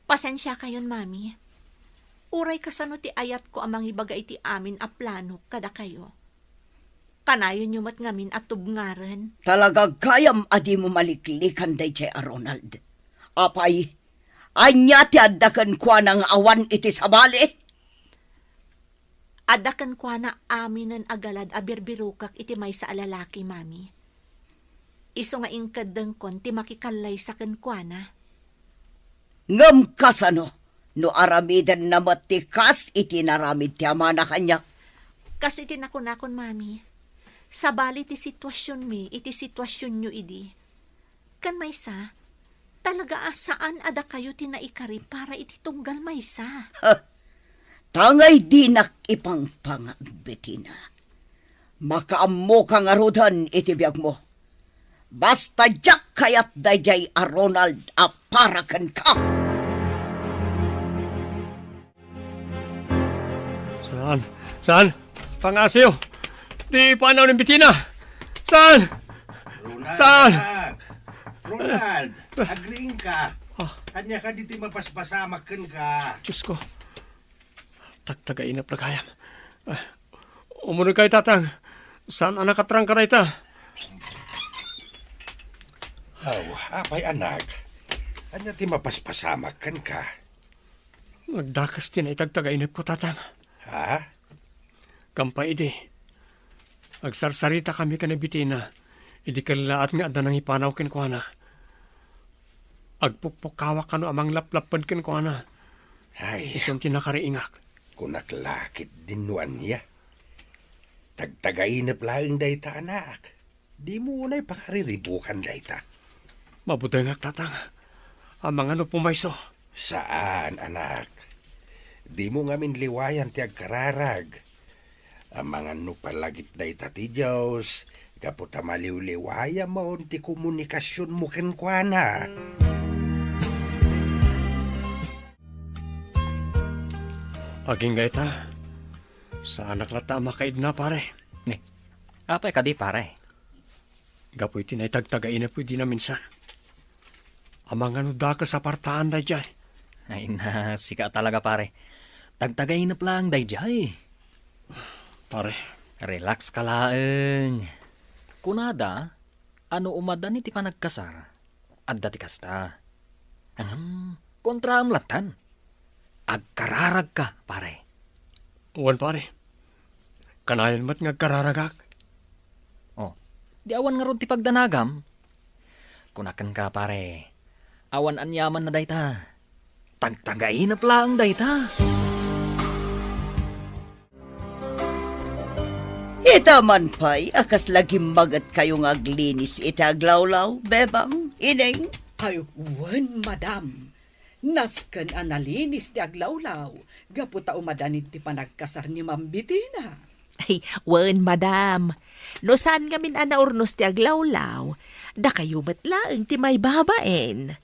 Pasensiakayon, Mami. Uray kasano ti ayatko a mangibaga iti amin a planok kadakayo. Kanayonyo met ngamin a tubngaren. Talaga gayam a dimo maliklikan daydiay a Ronald. Apay, ania ti adda kenkuana nga awan iti sabali? Adda kenkuana aminen a galad a birbirokak iti maysa a lalaki, Mami. Isu nga inkeddengkon ti makikallaysa kenkuana. Ngem kasano no aramidenna met ti kas iti inaramid ti amana kaniak? Kas iti nakunakon, Mami, sabali ti situasionmi iti situasionyo idi. Ken maysa, talaga a saan a dakayo ti naikari para iti tunggal maysa. Tangay dinak ipangpangag, Betina. Makaammoka ngaruden iti biagmo. Basta diak kayat daydiay a Ronald a para kenka. Saan? Saan? Pangasiw! Di panaw ni Betina! Saan? Ronald, saan? Anak. Ronald, agriingka. Ah. Ania kadi ti mapaspasamak kenka? Diyos ko. Tagtagainep la gayam. Ah, umunegkayo, Tatang. Saan a nakatrangka dayta? Aw, apay, anak? Ania ti mapaspasamak kenka? Nagdakes ti naitagtagainepko, Tatang. Ha? Kampay idi, agsarsaritakami ken ni Betina Idi kellaat nga adda nangipanaw kenkuana, agpukpukkawak kano a manglaplapped kenkuana. Ay, isun ti nakariingak. Kunak la ketdin no ania. Tagtagainep laeng dayta, anak. Dimo unay pakariribukan dayta. Mabutengak, Tatang. Amangan no pumayso. Saan, anak. Dimo ngamin liwayan ti agkararag. Amangan no palagip dayta ti Dios, gapu ta maliwliwayamon ti komunikasionmo kenkuana. Agingga ita, saanak latta a makaidna, pare. Ni, apay kadi, pare? Gapu iti naitagtagainep idi naminsan. Amangan no dakes a partaan daydiay. Ay na, sika talaga, pare. Tagtagainep laeng daydiay. Pare. Relax ka laeng. Kunada, ano umadan iti panagkasar? Adda ti kasta. Ngem, kontraem lattan. Agkararagka, pare. Wen, pare. Kanayon met nga agkararagak. Oh, di awan ngarud ti pagdanagam? Kunak kenka, pare. Awan aniamanna dayta. Tagtagainep laeng dayta. Ita man pay a kasla gimmagetkayo nga aglinis iti aglawlaw, Bebang, Ineng? Ay, wen, madam. Nasken a nalinis ti aglawlaw gapu ta umadan iti panagkasar ni Ma'am Betina. Ay, wen, madam. No saan ngamin a naurnos ti aglawlaw, dakayo met laeng ti maibabain.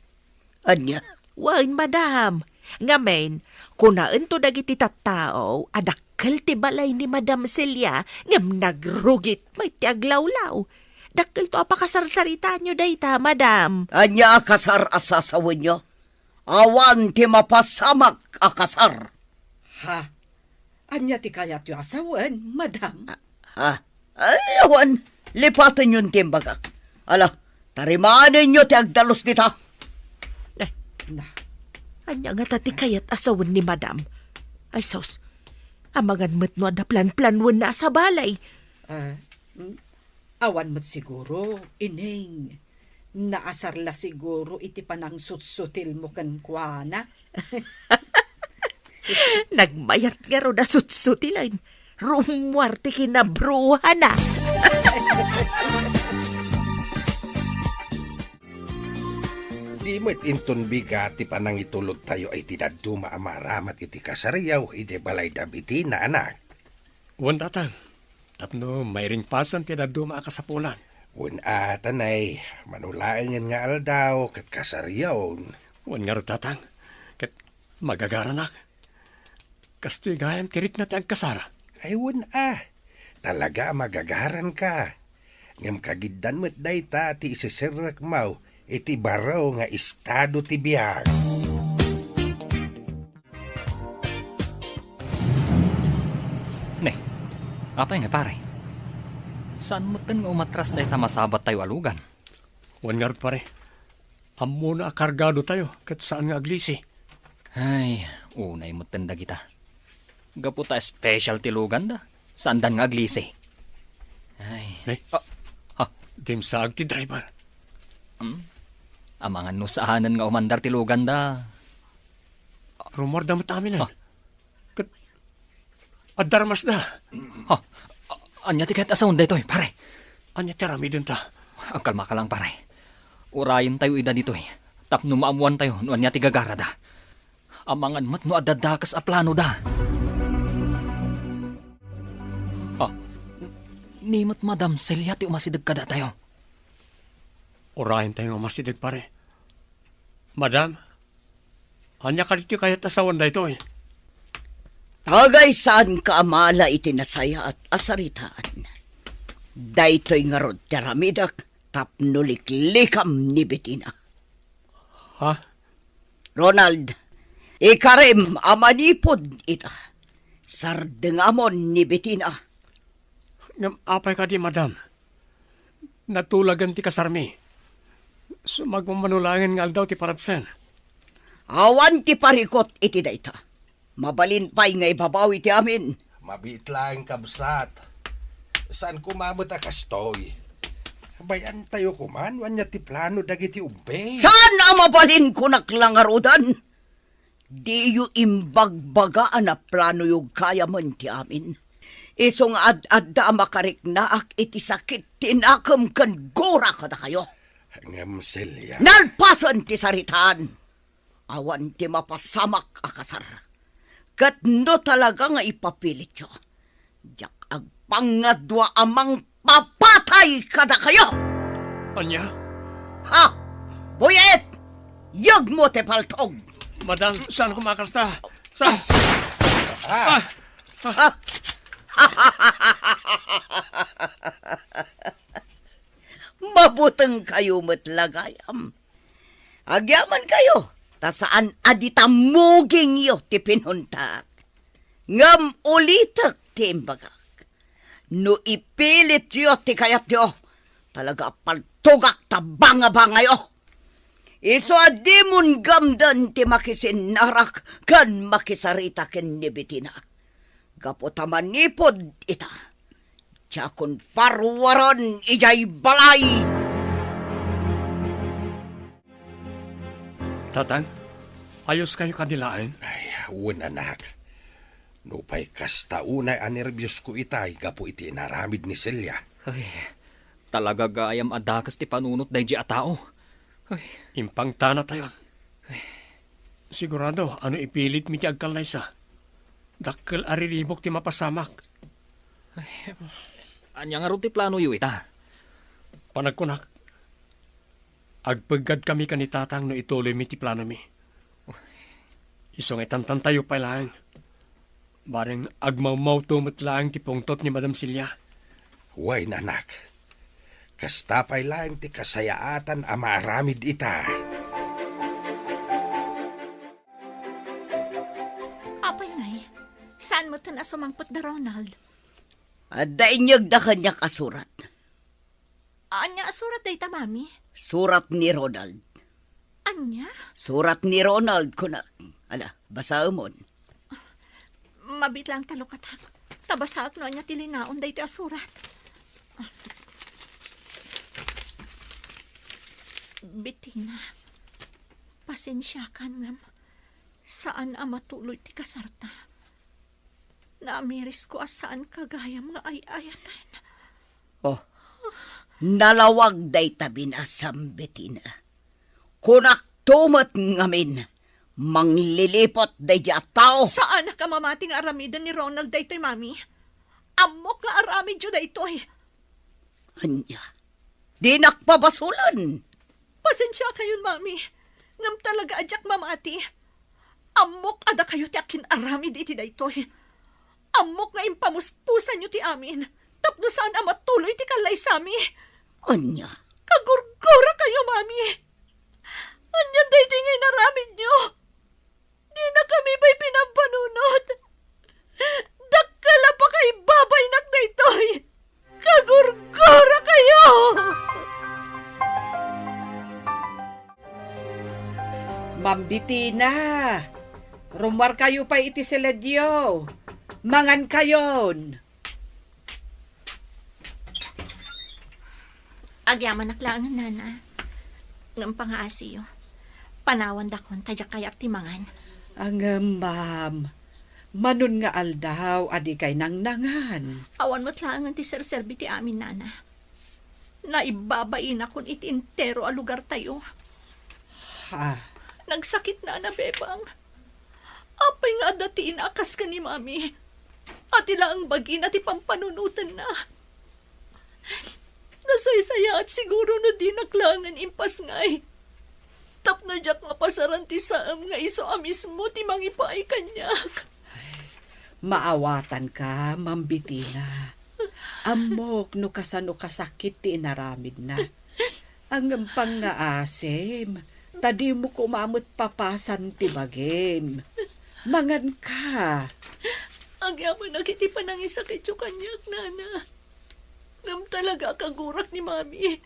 Ania? Wen, madam. Ngamin, kunaento dagiti tattao a dakkel ti balay ni Madam Celia ngem nagrugit met ti aglawlaw. Dakkelto a pakasarsaritaenyo dayta, madam. Ania a kasar a sasawenyo? Awan ti mapasamak a kasar. Ha? Ania ti kayatyo a sawen, madam? Ah, ha? Ay, awan. Lipatenyon ti imbagak. Ala, tarimanenyo ti agdalus dita. Eh, na. Ania ngata ti kayat a sawen ni madam? Ay, sus. Amangan met no adda planplanwenna a sabali. Ah, mm, awan met siguro, Ineng. Naasar la siguro iti panangsutsutilmo kenkuana. Nagmayat ngarud a sutsutilen. Rummuar ti kinabruhana. Di met inton bigat ti panangitulodtayo iti dadduma a maaramat iti kasariaw iti balay da Betina, anak. Wen, Tatang, tapno mairingpasen ti dadduma a kasapulan. Wen a, tanay, mano laengen nga aldaw ket kasarion. Wen ngarud, Tatang, ket magagaranak. Kastoy gayam ti rikna ti agkasar. Ay, wen a, talaga a magagaranka. Ngem kagiddan met dayta ti isiserrekmo iti baro nga estado ti biag. Ne, apay nga, pare? Saan metten nga umatras dayta masabattayo a lugan? Wen ngarud, pare. Ammona a kargadotayo ket saan nga aglisi. Ay, unay metten dagita. Gapu ta special ti luganda, saandan nga aglisi. Ay. Ne? Ah, ha? Dimsaag ti driver. Hmm? Amangan no saanen nga umandar ti luganda. Rummuarda met aminen. Ha? Ket adda armasda. Ha? A-, ania ti kayat a sawen daytoy, pare? Ania ti aramidenta? Agkalmaka lang, pare. Urayentayo ida ditoy tapno maammoantayo no ania ti gagarada. Amangan met no adda dakes a planoda. Ha? N-, ni met Madam Celia ti umasideg kadatayo. Urayentayo nga umasideg, pare. Madam, ania kadi ti kayat a sawen daytoy? Agaysaanka a mala iti nasayaat a saritaan. Daytoy ngarud ti aramidek tapno liklikam ni Betina. Ha? Ronald, ikarim a manipud ita. Sardengamon ni Betina. Ngem apay kadi, madam? Natulagen ti kasarmi. Sumagmamano laengen nga aldaw ti parabsen. Awan ti parikut iti dayta. Mabalin pay nga ibabawi ti amin. Mabiit laeng, kabsat. Saan koma met a kastoy. Bay-antayo koma no ania ti plano dagiti ubbing. Saan a mabalin, kunak la ngaruden? Diyo imbagbaga a naplanoyo gayamen ti amin. Isu nga ad-adda a makariknaak iti sakit ti nakem ken gura kadakayo. Ngem, Celia. Nalpasen ti saritaan. Awan ti mapasamak a kasar. Ket no talaga nga ipapilityo, diak agpangngadua a mangpapatay kadakayo! Ania? Ha? Buyit! Yegmo ti paltog! Madam, saan ko makasta? Sa... Ah! Ah! Mabuteng kayo met la gayam. Agyaman kayo, ta saan a di tammugingyo ti pinuntak. Ngem ulitek ti imbagak. No ipilityo ti kayatyo, talaga a paltogak ta bangabangayo. Isu a dimon gamden ti makisinnarak ken makisarita ken ni Betina. Gapu ta manipud ita, diakon paruaren idiay balay. Tatang, ayoskayo kadi laeng? Ay, wen, anak. Nupay kasta unay a nerbiosko itay gapu iti inaramid ni Celia. Ay, talaga gayam a dakes ti panunot daydi a tao. Ay. Impangtanatayon. Ay. Sigurado a no ipilitmi ti agkallaysa, dakkel a riribuk ti mapasamak. Ay, ania ngarud ti planoyo ita? Panagkunak, agpeggadkami ken ni Tatang no ituloymi ti planomi. Isu nga itantantayo pay laeng. Bareng agmawmawto met laeng ti pungtot ni Madam Celia. Wen, anak. Kasta pay laeng ti kasayaatan a maaramid ita. Apay ngay, saan metten a sumangpet da Ronald? Adda inyegda kaniak a surat. Ania a surat dayta, Mami? Surat ni Ronald. Ania? Surat ni Ronald, kunak. Ala, basaemon. Mabiit laeng ta lukatak. Ta basaek no ania ti linaon daytoy a surat. Betina, pasensiakan ngem saan a matuloy ti kasarta. Naamirisko a saanka gayam nga ay-ayaten. Oh, nalawag dayta binasam, Betina. Kunakto met ngamin, mangliliput daydi a tao. Saanak a mamati nga aramiden ni Ronald daytoy, Mami. Ammok nga aramidyo daytoy. Ania? Dinak pabasolen. Pasensiakayon, Mami. Ngem talaga a diak mamati. Ammok a dakayo ti akin-aramid iti daytoy. Ammok nga impamuspusanyo ti amin tapno saan a matuloy ti kallaysami. Ania? Kagurgurakayo, Mami. Anian daytoy nga inaramidyo? Dinakami pay pinampanunot. Dakkel a pakaibabainak daytoy. Kagurgurakayo! Ma'am Betina, rummuarkayo pay iti siledyo. Mangankayon. Agyamanak laengen, Nana. Ngem pangaasiyo. Panawandakon ta diak kayat ti mangan. Ngem, ma'am, manon nga aldaw a dikay nangnangan. Awan met laengen ti serserbi ti amin, Nana. Naibabainakon iti entero a lugartayo. Ha? Nagsakit, Nana, Bebang. Apay nga adda ti inakas ken ni Mami? Ati laeng bagina ti pampanunotenna. Nasaysayaat siguro no dinak laengen impasngay. Tapno diak mapasaran ti saem nga isu a mismo ti mangipaay kaniak. Maawatanka, Ma'am Betina. Ammok no kasano kasakit ti inaramidna. Ngem pangngaasim, ta dimo koma met papasan ti bagim. Manganka. Agyamanak iti panangisakityo kaniak, Nana. Ngem talaga a kagurak ni Mami.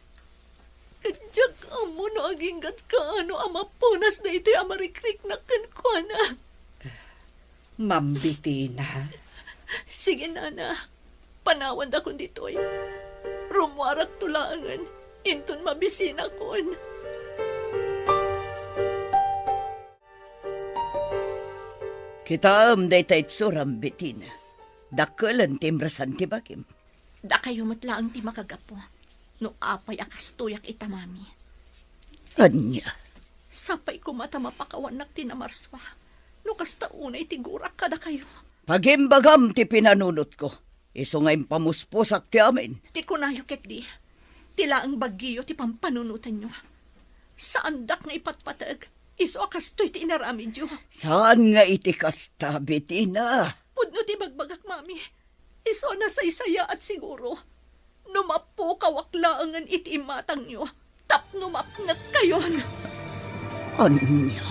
Ket diak ammo no agingga't kaano a mapunas daytoy a marikriknak kenkuana. Ma'am Betina. Sige, Nana. Panawandakon ditoy. Rummuarakto laengen. inton mabisinakon. Kitaem dayta itsuram, Betina. Dakkelen ti imresan ti bagim. Dakayo met laeng ti makagapu no apay a kastoyak ita, Mami. Ania? Sapay koma ta mapakawannak ti namarsua no kasta unay ti gurak kadakayo. Pagimbagam ti pinanunotko, isu nga impamuspusak ti amin. Ti kunayo ketdi, ti laeng baggiyo ti pampanunotenyo. Saandak nga ipatpateg, isu a kastoy ti inaramidyo. Saan nga iti kasta, Betina? Pudno ti ibagbagak, Mami. Isu a nasaysayaat siguro no mapukawak laengen iti imatangyo tapno mapnekkayon. Ania?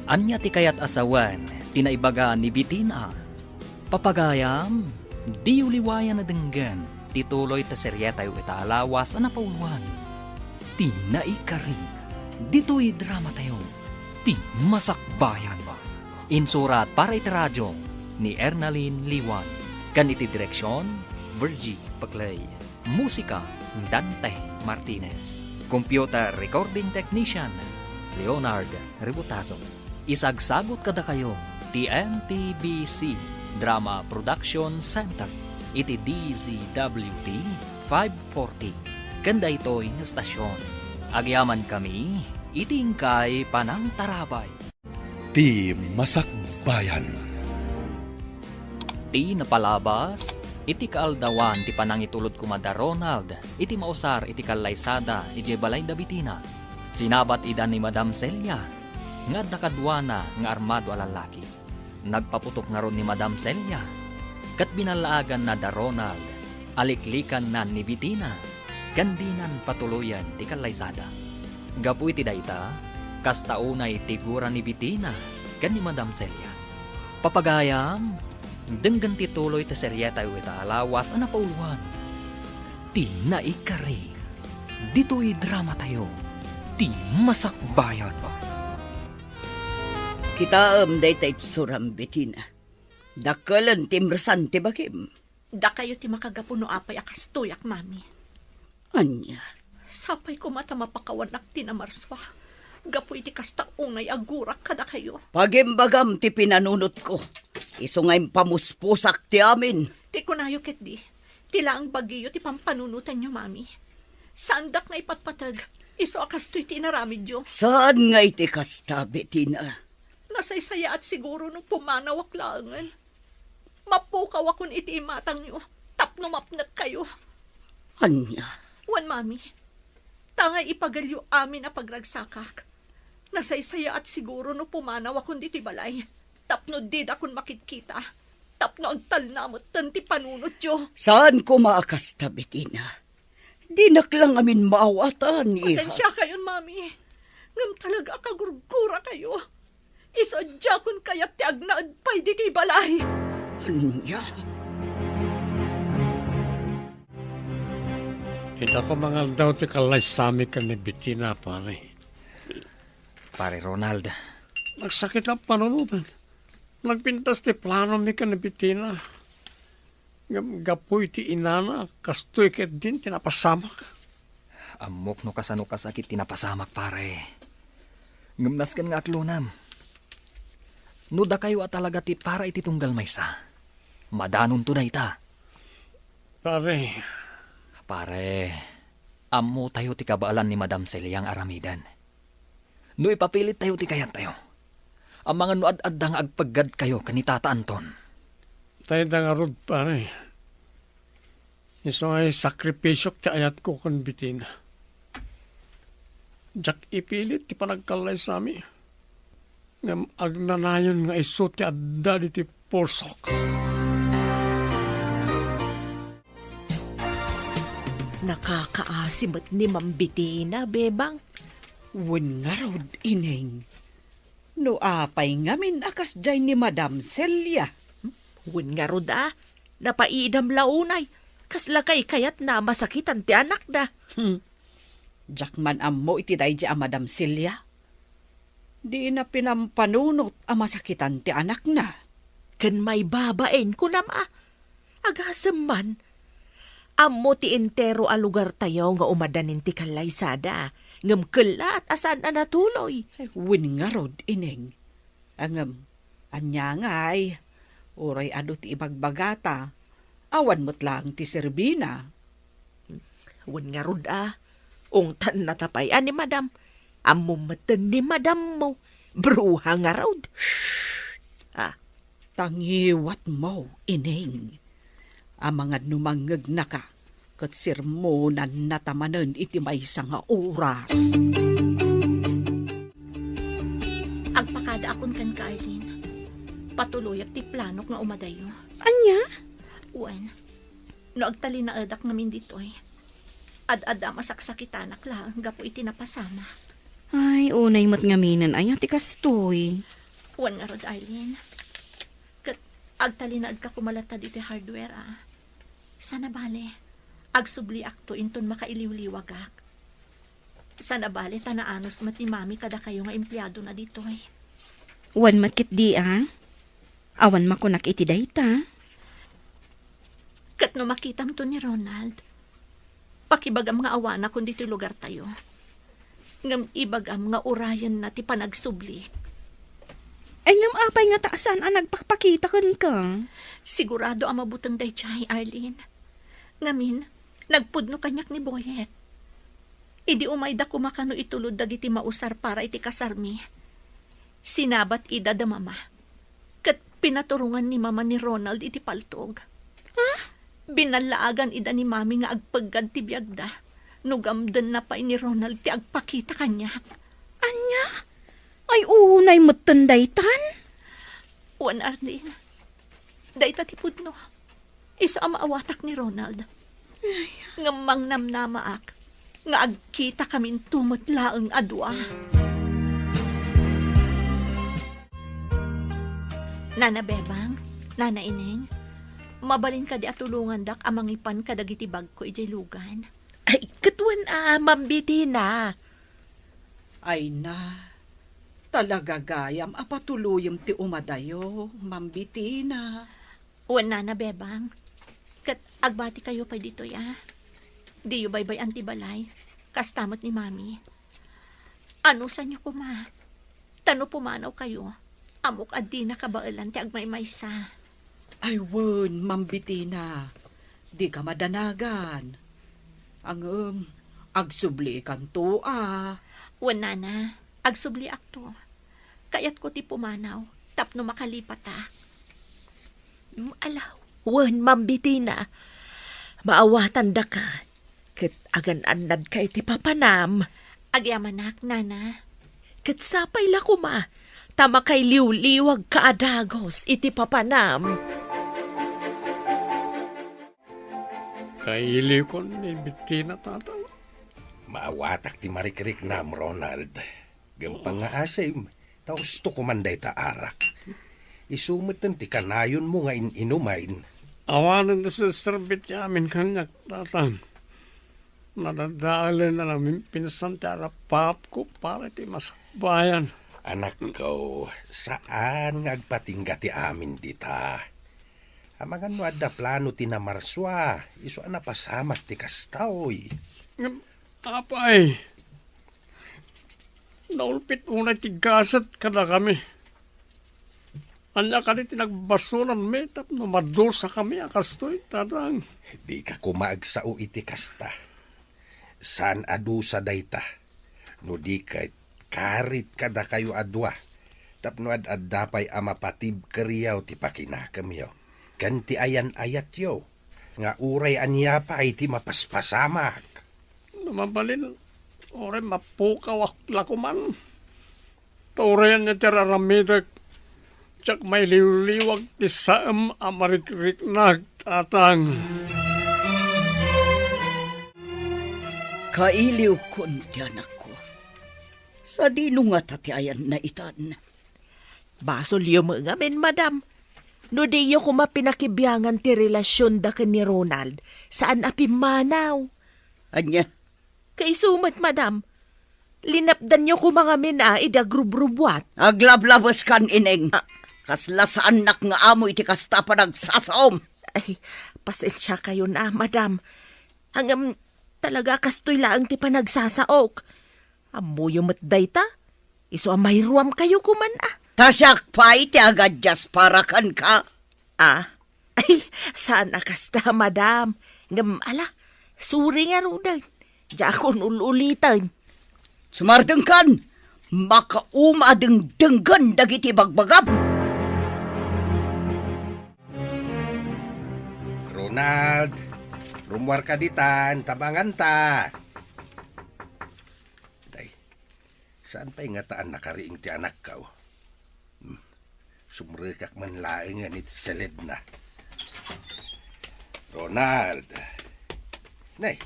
Ania ti kayat a sawen ti naibaga ni Betina? Papagayam, diyo liwayan a denggen ti tuloy ta serietayo ita a lawas a napauluan, Ti Naikari. Ditoy dramatayo, Ti Masakbayan. Insurat para iti radio ni Ernalyn Liwan, ken iti direksion, Virgie Paclay. Musika, Dante Martinez. Computer recording technician, Leonard Rebotazo. Isagsagut kadakayo ti M P B C Drama Production Center iti D Z W T five forty. Ken daytoy nga estasion, agyamankami iti inkay panangtarabay. Ti Masakbayan. Ti napalabas, iti kaaldawan ti panangitulod koma da Ronald iti mausar iti kallaysada idiay balay da Betina. Sinabat ida ni Madam Celia nga adda kaduana nga armado a lallaki. Nagpaputok ngarud ni Madam Celia ket binallaaganna da Ronald a liklikanna ni Betina ken dinan patuloyen ti kallaysada. Gapu iti dayta, kasta unay ti gura ni Betina ken ni Madam Celia. Papagayam, denggen ti tuloy ti serietayo ita a lawas a napauluan, Ti Naikari. Ditoy dramatayo, Ti Masakbayan. Kitaem dayta itsuram, Betina. Dakkelen ti imresan ti bagim. Dakayo ti makagapu no apay a kastoyak, Mami. Ania? Sapay koma ta mapakawannak ti namarsua gapu iti kasta unay a gurak kadakayo. Pagimbagam ti pinanunotko, isu nga impamuspusak ti amin. Ti kunayo ketdi, ti laeng baggiyo ti pampanunotanyo, Mami. Saandak nga ipatpateg, isu a kastoy ti inaramidyo. Saan nga iti kasta, Betina? Nasaysayaat siguro no pumanawak laengen. Mapukawakon iti imatangyo tapno mapnekkayo. Ania? Wen, Mami, ta ngay ipagelyo amin a pagragsakak, nasaysayaat siguro no pumanawakon ditoy balay tapno didakon makitkita, tapno agtalna metten ti panunotyo. Saan koma a kasta, Betina. Dinak la ngamin maawatan, iha. Pasensiakayon, Mami. Ngem talaga a kagurgurakayo. Isu a diakon kayat ti agnaed pay ditoy balay. Ania? Ita koma nga aldaw ti kallaysami ken ni Betina, pare. Pare Ronald. Nagsakit a panunoten. Nagpintas ti planomi ken ni Betina. Ngem gapu iti inana, kastoy ketdin ti napasamak. Ammok no kasano kasakit ti napasamak, pare. Ngem nasken nga aklonam. No dakayo a talaga ti para iti tunggal maysa, madanonto dayta. Pare. Pare, ammotayo ti kabaelan ni Madam Celia nga aramiden. No ipapilittayo ti kayattayo, amangan no ad-adda nga agpeggadkayo ken ni Tata Anton. Dayta ngarud, pare. Isu nga isakripisyok ti ayatko ken Betina. Diak ipilit ti panagkallaysami. Ngem agnanayon nga isu ti adda ditoy pusok. Nakakaasi met ni Ma'am Betina, Bebang. Wen ngarud, Ineng. No apay ngamin a kasdiay ni Madam Celia? Wen ngarud a, napaidam la unay. Kasla kaykayatna a masakitan ti anakda. Hmm. Diak man ammo iti daydi a Madam Celia. Dina pinampanunot a masakitan ti anakna. Ken maibabain, kunam a. Agasem man. Ammo ti entero a lugartayo nga umadanin ti kallaysada, ngem kellaat a saan a natuloy. Wen ngarud, Ineng. Ngem, ania ngay, uray adu ti ibagbagata, awan met laeng ti serbina. Wen ngarud a, ungtanna ta pay a ni Madam. Ammom metten ni Madammo, bruha ngarud. Shh! Ah. Tangiwatmo, Ineng. Amangan no mangngegnaka, ket sermonannata manen iti maysa nga oras. Agpakadaakon kenka, Arlene. Patuloyak ti planok nga umadayo. Ania? Wen, no agtalinaedak ngamin ditoy, ad-adda a masaksakitanak laeng gapu iti napasamak. Ay, unay met ngaminen aya ti kastoy. Wen ngarud, Arlene. Ket agtalinaedka koma latta ditoy hardware, a. Sana bale, agsubliakto inton makailiwliwagak. Sana bale ta naanus met ni Mami kadakayo nga empleadona ditoy. Wen met ketdi, a. Awan makunak iti dayta. Ket no makitamto ni Ronald, pakibagam nga awanakon ditoy lugartayo. Ngem ibagam nga urayenna ti panagsubli. Ay, ngem apay nga ta saan a nagpakpakita kenka? Sigurado a mabuteng daydiay, Arlene. Ngamin, nagpudno kaniak ni Boyet. Idi umayda koma kano itulod dagiti mausar para iti kasarmi, sinabat ida da Mama. Ket pinaturongan ni Mama ni Ronald iti paltog. Ha? Binallaagan ida ni Mami nga agpeggad ti biagda no gamdenna pay ni Ronald ti agpakita kaniak. Ania? Ay, unay metten daytan? Wen, Arlene. Dayta ti pudno. Isu a maawatak ni Ronald. Ay. Ngem mangnamnamaak nga agkitakaminto met laeng a dua. Nana Bebang, Nana Ineng, mabalin kadi a tulongandak a mangipan kadagiti bagko idiay lugan? Ay, ket wen a, Ma'am Bettina. Ay na, talaga gayam a patuloyem ti umadayo, Ma'am Bettina. Wen, Nana Bebang. Ket agbatikayo pay ditoy, a. Diyo baybay-an ti balay. Kasta met ni Mami. Anusanyo koma. Ta no pumanawkayo, ammok a dina kabaelan ti agmaymaysa. Ay wen, Ma'am Bettina. Dika madanagan. Ngem, agsublikanto, a. Wen, Nana. Agsubliakto. Kayatko ti pumanaw tapno makalipatak. Mm, ala, wen, Ma'am Bettina. Maawatandaka, ket agan-annadka iti papanam. Agyamanak, Nana. Ket sapay la koma, ta makailiwliwagka a dagus iti papanam. Kailiwkon ni Bettina, Tatang. Maawatak ti marikriknam, Ronald. Gapu nga asim, ta usto koman dayta arak. Isu metten ti kanayonmo nga in-inumen. Awanen ti serserbi ti amin kaniak, Tatang. Nadadaelen a naminpinsan ti arapaapko para iti masakbayan. Anakko, saan nga agpatingga ti amin dita. Amangan no adda plano ti namarsua, isu a napasamak ti kastoy. Ngem, apay, naulpit unay ti gasat kadakami. Ania kadi ti nagbasolmi tapno madusakami a kastoy, Tatang? Dika koma agsao iti kasta. Saan a dusa dayta. No di ket, karit kadakayo a dua, tapno ad-adda pay a mapatibkeryo ti pakinakemyo, ken ti ayan-ayatyo, nga uray ania pay ti mapaspasamak. No mabalin, uray mapukawak la koman. Ta uray ania ti ar-aramidek, diak mailiwliwag ti saem a marikriknak, Tatang. Kailiwkon ti anakko. Sadino ngata ti ayanna itan? Basolyo met ngamin, madam. No diyo koma pinakibiangan ti relasionda ken ni Ronald, saan a pimmanaw. Ania? Kaisu met, madam. Linapdanyo koma ngamin a idi agrubrubuat. Aglablabeskan, Ineng. Ah. Kasla saannak nga amo iti kasta a panagsasaom. Ay, pasensiakayon a, madam. Ngem talaga kastoy laeng ti panagsasaok. Ammoyo met dayta? Isu a mairuamkayo koman a. Ta siak pay ti agadias para kenka. Ah, ay, saan a kasta, madam. Ngem, ala, sorry ngaruden. Diakon ul-uliten. Sumardengkan, makauma a dengdenggen dagiti bagbagam. Ronald, rummuarka ditan, ta manganta. Day, saan pay ngata a nakariing ti anakko? Hmm, sumrekak man laengen iti seledna. Ronald. Nay,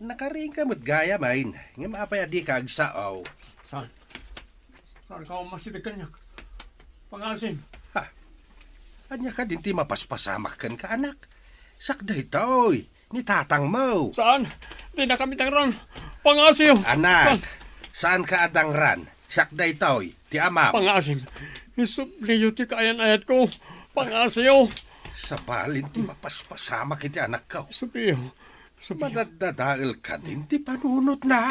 nakariingka met gayam, ngem apay a dika agsao? Saan? Saan ka umasideg kaniak? Pangaasim. Ha? Ania kadin ti mapaspasamak kenka, anak? Siak daytoy, ni tatangmo. Saan? Dina kami dangran. Pangaasim. Anak, saan? Saanka a dangran. Siak daytoy, ti amam. Pangaasim. Isubliyo ti kaayan-ayatko. Pangaasim. Sabalin ti mapaspasamak iti anakko. Isubliyo. Isubliyo. Madaddadael kadin ti panunotna.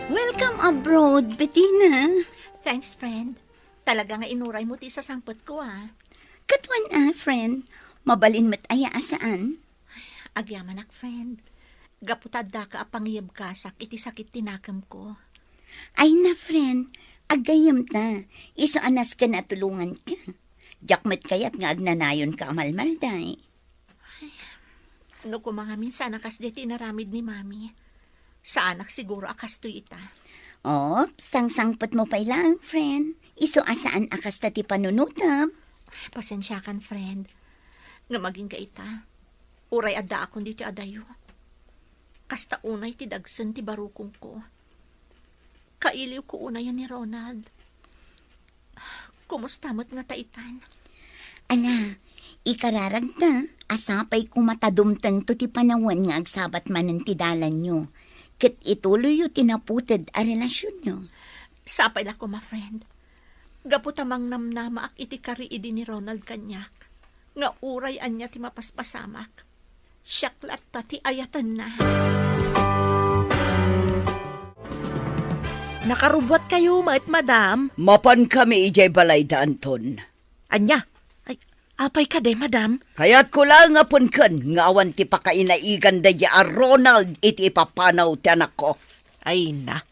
Welcome abroad, Bettina. Thanks, friend. Talaga nga inuraymo ti isasangpetko, ah. Ket wen a, friend. Mabalin met aya a saan? Agyamanak, friend. Gapu ta addaka a pangiyebkasak iti sakit ti nakemko. Ay na, friend. Aggayyemta. Isu a nasken a tulonganka. Diak met kayat nga agnanayonka a malmalday. No koma ngamin saan a kasdi ti inaramid ni Mami, saanak siguro a kastoy ita. Oh, sangsangpetmo pay laeng, friend. Isu a saan a kasta ti panunotem. Pasensiakan, friend. Ngem agingga ita, uray addaakon ditoy adayo, kasta unay ti dagsen ti barukongko. Kailiwko unayen ni Ronald. Kumusta met ngata itan? Ala, ikararagta a sapay koma ta dumtengto ti panawen nga agsabat manen ti dalanyo, ket ituloyyo ti naputed a relasionyo. Sapay la koma, friend. Gapu ta mangnamnamaak iti kari idi ni Ronald kaniak, nga uray ania ti mapaspasamak, siak latta ti ayatenna. Nakarubbuatkayo met, madam? Mapankami idiay balay da Anton. Ania? Ay, apay kadi, madam? Kayatko laeng a penken nga awan ti pakainaigan daydi a Ronald iti ipapanaw ti anakko. Ay na,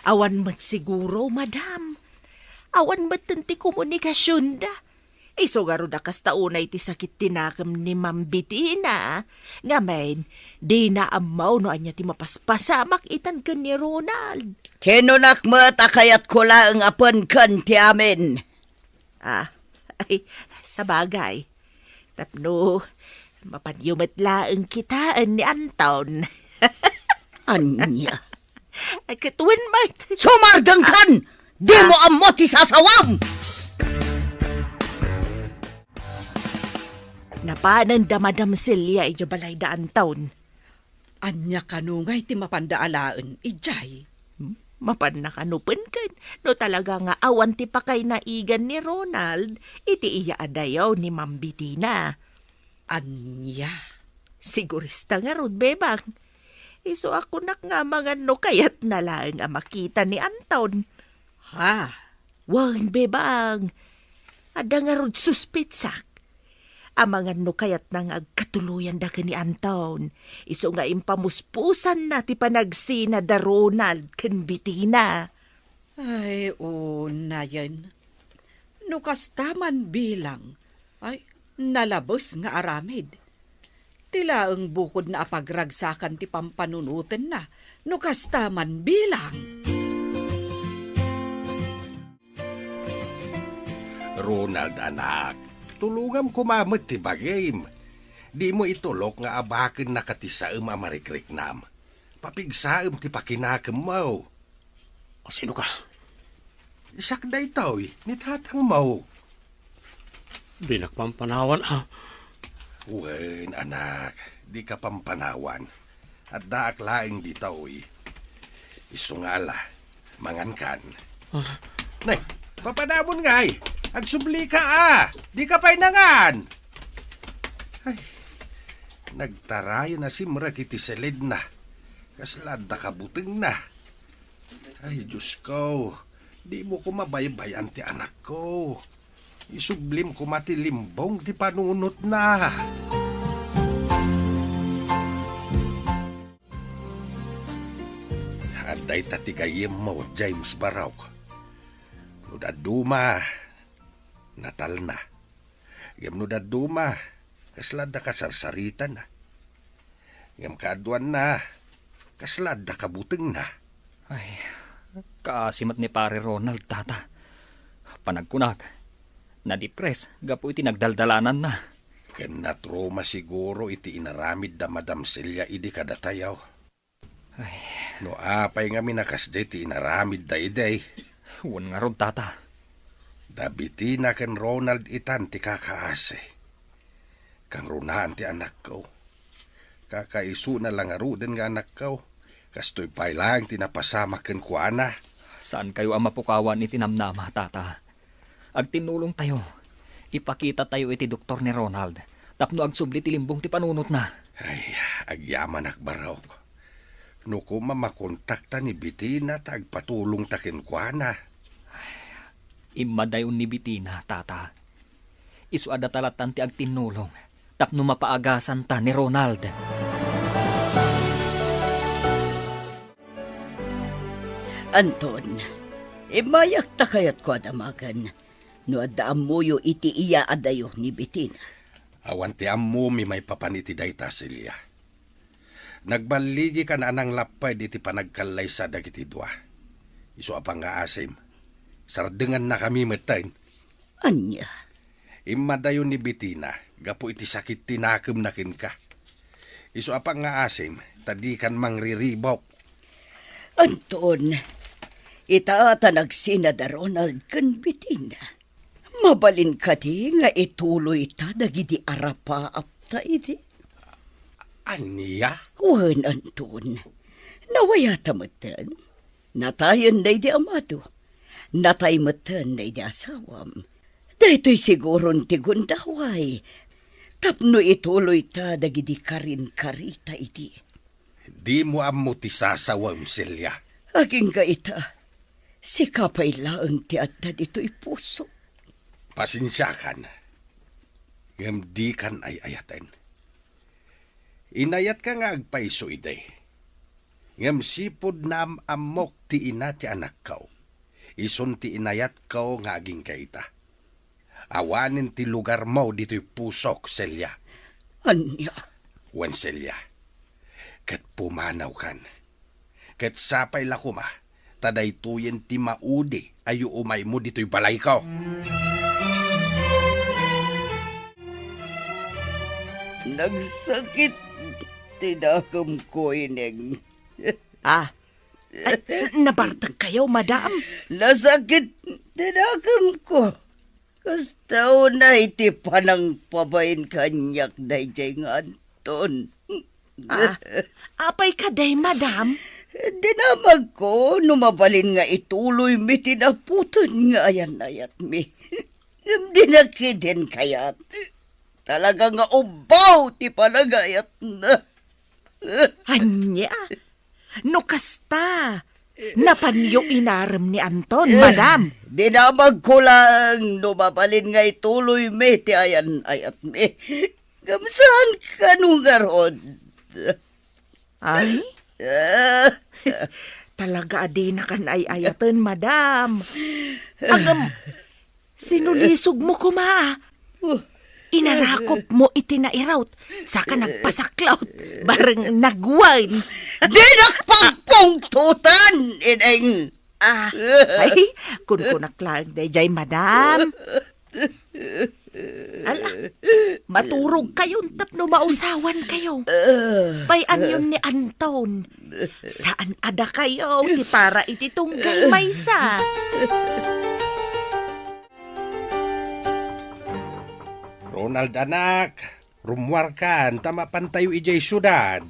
awan met siguro, madam. Awan metten ti komunikasionda. Isu ngarud a kasta unay ti sakit ti nakem ni Ma'am Bettina. Ngamin, dina ammo no ania ti mapaspasamak itan ken ni Ronald. Kinunak met a kayatko laeng a penken ti amin. Ah, ay, sabagay. Tapno, mapanyo met laeng kitaen ni Anton. Ania? Ay, ket wen met. Sumardengkan! Dimo ammo ti sasawam! Napanen da Madam Celia idiay balay da Anton. Ania kano ngay ti mapanda alaen idiay? Hmm? Mapanna kano penken no talaga nga awan ti pakainaigan ni Ronald iti iya a dayaw ni Ma'am Bettina. Ania? Sigurista ngarud, Bebang. Isu a kunak nga amangan no kayatna laeng a makita ni Anton. Ha? Wen, Bebang. Adda ngarud suspetsak. Amangan no kayatna nga agkatuloyanda ken ni Anton. Isu nga impamuspusanna ti panagsina da Ronald ken Bettina. Ay, unayen. No kasta man bilang, ay, nalabes nga aramid. Ti laeng bukodna a pagragsakan ti pampanunotenna, no kasta man bilang. Ronald, anak, tulongam koma met ti bagim. Dimo itulok nga abakennaka ti saem a marikriknam. Papigsaem ti pakinakemmo. A, sino ka? Siak daytoy, ni tatangmo. Dinak pampanawan, a. Wen, anak, dika pampanawan. Addaak laeng ditoy. Isu nga ala, mangankan. Ah. Nay, Papanamon ngay, agsublika a, dika pay nangan. Ay, nagtarayan a simrek iti silidna. Kasla adda kabutengna. Ay, Diosko, dimo koma baybay-an ti anakko. Isublim koma ti limbong ti panunotna. Adda ita ti gayyemmo, James Barok. No dadduma, natalna. Ngem no dadduma, kasla adda kasarsaritana. Ngem kaaduanna, kasla adda kabutengna. Ay, kaasi met ni Pare Ronald, Tata. Panagkunak, nadipres gapu iti nagdaldalananna. Ken natruma siguro iti inaramid da Madam Celia idi kadatayo. Ay. No apay ngamin a kasdiay ti inaramidda idi? Wen ngarud, Tata. Da Betina ken Ronald itan ti kakaasi. Kangrunaan ti anakko. Kakaisuna la ngaruden nga anakko. Kastoy pay laeng ti napasamak kenkuana. Saankayo a mapukawan iti namnama, Tata. Agtinnulongtayo. Ipakitatayo iti doktor ni Ronald tapno agsubli ti limbong ti panunotna. Ay, agyamanak, Barok. No koma makontakta ni Betina ta agpatulongta kenkuana. Immadayon ni Betina, Tata. Isu a data lattan ti agtinnulong tapno mapaagasanta ni Ronald. Anton, immayak ta kayatko a damagen no adda ammoyo iti iyaadayo ni Betina. Awan ti ammomi maipapan iti dayta, Celia. Nagballigikan a nanglapped iti panagkallaysa dagiti dua. Isu a pangngaasim, sardengannakami metten. Ania? Immadayo ni Betina gapu iti sakit ti nakemna kenka. Isu a pangngaasim, ta dikan mangriribok. Anton, ita ta nagsina da Ronald ken Betina. Mabalin kadi nga ituloyta dagidi arapaapta idi? Ania? Wen, Anton. Nawayata metten. Natayen daydi amado. Natay metten daydi asawam. Daytoy siguron ti gundaway tapno ituloyta dagidi karinkarita idi. Dimo ammo ti sasawem, Celia. Agingga ita, sika pay laeng ti adda ditoy puso. Pasensiakan, ngem dikan ay-ayaten. Inayatka nga agpayso idi. Ngem sipud naam-ammok ti ina ti anakko, isun ti inayatko nga agingga ita. Awanen ti lugarmo ditoy pusok, Celia. Ania? Wen, Celia, ket pumanawkan. Ket sapay la koma, ta daytoyen ti maudi a yuumaymo ditoy balayko. Nagsakit ti dakemko, Ineng. Ah, ay, nabartek kayo, madam? Nasakit ti dakemko. Kasta unay ti panangpabain kaniak daydiay nga Anton. Ah, apay kadi, madam? Dinamagko no mabalin nga ituloymi ti naputon nga ayan-ayatmi. Ngem dinak ketdin kayat. Talaga nga ubbaw ti panagayatna. Ania? No kasta, napanyo inarem ni Anton, madam? Dinamagko lang no mabalin nga ituloymi ti ayan-ayatmi. Ngem saan kano ngarud? Ay? Ah. Talaga a dinakan ay-ayaten, madam. Agam, sinulisogmo koma. Oh. Inarakopmo iti nairut, saka nagpasaklaw, bareng nagwan. Dinak pagpungtotan, Ineng! Ah, ay, kunkunak lang daydiay, madam. Ala, maturog kayon tapno mausawan kayo. Pay-anyon ni Anton. Saan a dakayo ti para iti tunggal maysa. Ronald, anak, rummuarkan ta mapantayo idiay siudad.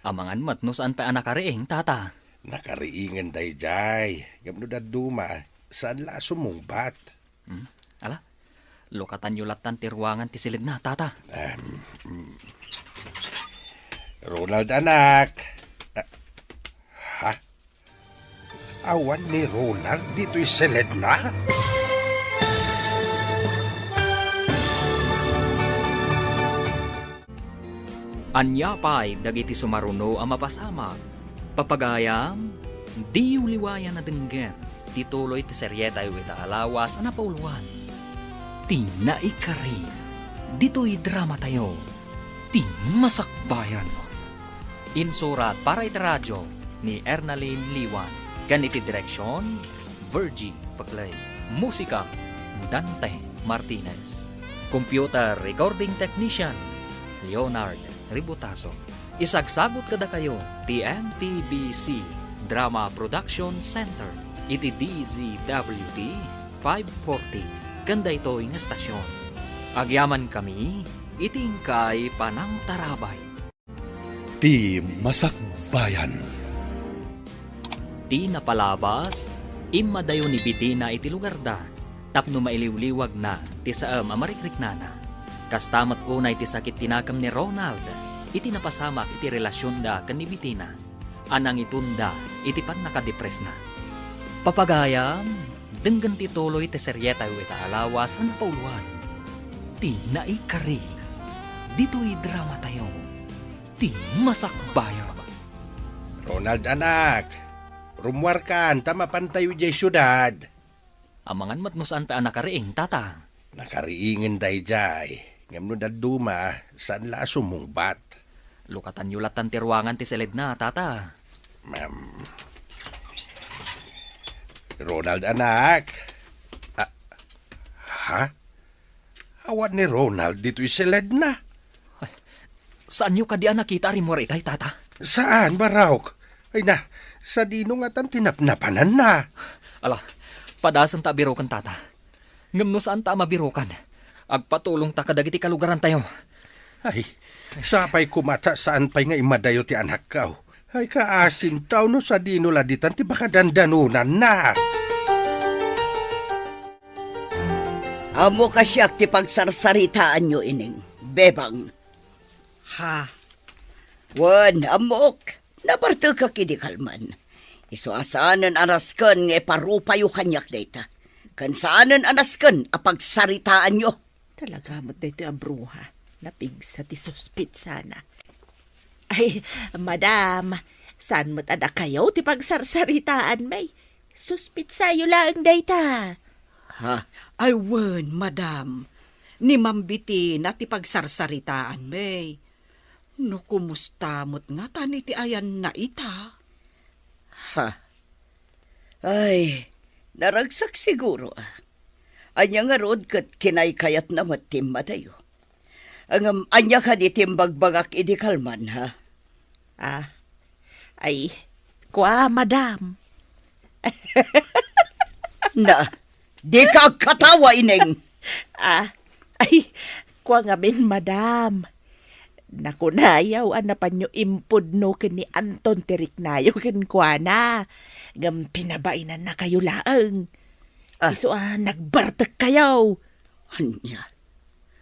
Amangan met no saan pay a nakariing, tata. Nakariingen daydiay, ngem no dadduma, saan la a sumungbat. Hmm? Ala, lukatanyo lattan ti ruangan ti siledna, tata. Em, mm. Ronald, anak. Ah, ha? Awan ni Ronald ditoy siledna? Ania pay dagiti sumaruno a mapasamak? Papagayam, diyo liwayan a denggen ti tuloy ti serietayo ita a lawas a napauluan, Ti Naikari, ditoy dramatayo, Ti Masakbayan. Insurat para iti radio ni Ernalyn Liwan, ken iti direksion, Virgie Paclay. Musika, Dante Martinez. Computer recording technician, Leonard Ributaso. Isagsagut kadakayo ti M P B C Drama Production Center iti D Z W T five forty ken daytoy nga estasion. Agyamankami iti inkay panangtarabay. Ti Masakbayan. Ti napalabas, immadayo ni Bitina iti lugarda tapno mailiwliwagna ti saem a marikriknana. Kasta met unay ti sakit ti nakem ni Ronald iti napasamak iti relasionda ken ni Bitina a nangitunda iti pannakadepresna. Papagayam, denggen ti tuloy ti serietayo ita a lawas a napauluan, Ti Naikari, ditoy dramatayo, Ti Masakbayan. Ronald, anak, rummuarkan ta mapantayo idiay siudad. Amangan met no saan pay a nakariing, tata. Nakariingen daydiay, ngem no dadduma, saan la a sumungbat. Lukatanyo lattan ti ruangan ti siledna, tata. Ma'am. Ronald, anak. Ah, ha? Awan ni Ronald ditoy siledna. Ay, saanyo kadi a nakita a rimmuar itay, tata? Saan, Barok? Ay na, sadino ngatan ti napnapananna? Ala, padasenta a biroken, tata. Ngem no saanta a mabirokan, agpatulongta kadagiti kalugarantayo. Ay, sapay koma ta saan pay nga immadayo ti anakko. Ay, kaasintaw no sadino la ditan ti makadandanonanna. Ammok a siak ti pagsarsaritaanyo, Ineng, Bebang. Ha? Wen, ammok, nabartekak idi kalman. Isu a saanen a nasken nga iparupayo kaniak dayta. Ken saanen a nasken a pagsaritaanyo. Talaga met daytoy a bruha. Napigsa ti suspitsana. Ay, madam, saan met a dakayo ti pagsarsaritaanmi? Suspitsayo laeng dayta. Ha? Ay, wen, madam. Ni Ma'am Bitina ti pagsarsaritaanmi. No kumusta met ngatan iti ayanna ita? Ha? Ay, naragsak siguro, a. Ania ngarud ket kinaykayatna met ti immadayo. Ngem ania kadi ti imbagbagak idi kalman, ha? Ah, ay, kua, madam. Na, dika agkatawa, Ineng. Ah, ay, kua ngamin, madam. Nakunayo a napanyo impudno ken ni Anton ti riknayo kenkuana. Ngem pinabainannakayo laeng. Ah. Isu a nagbartekkayo. Ania?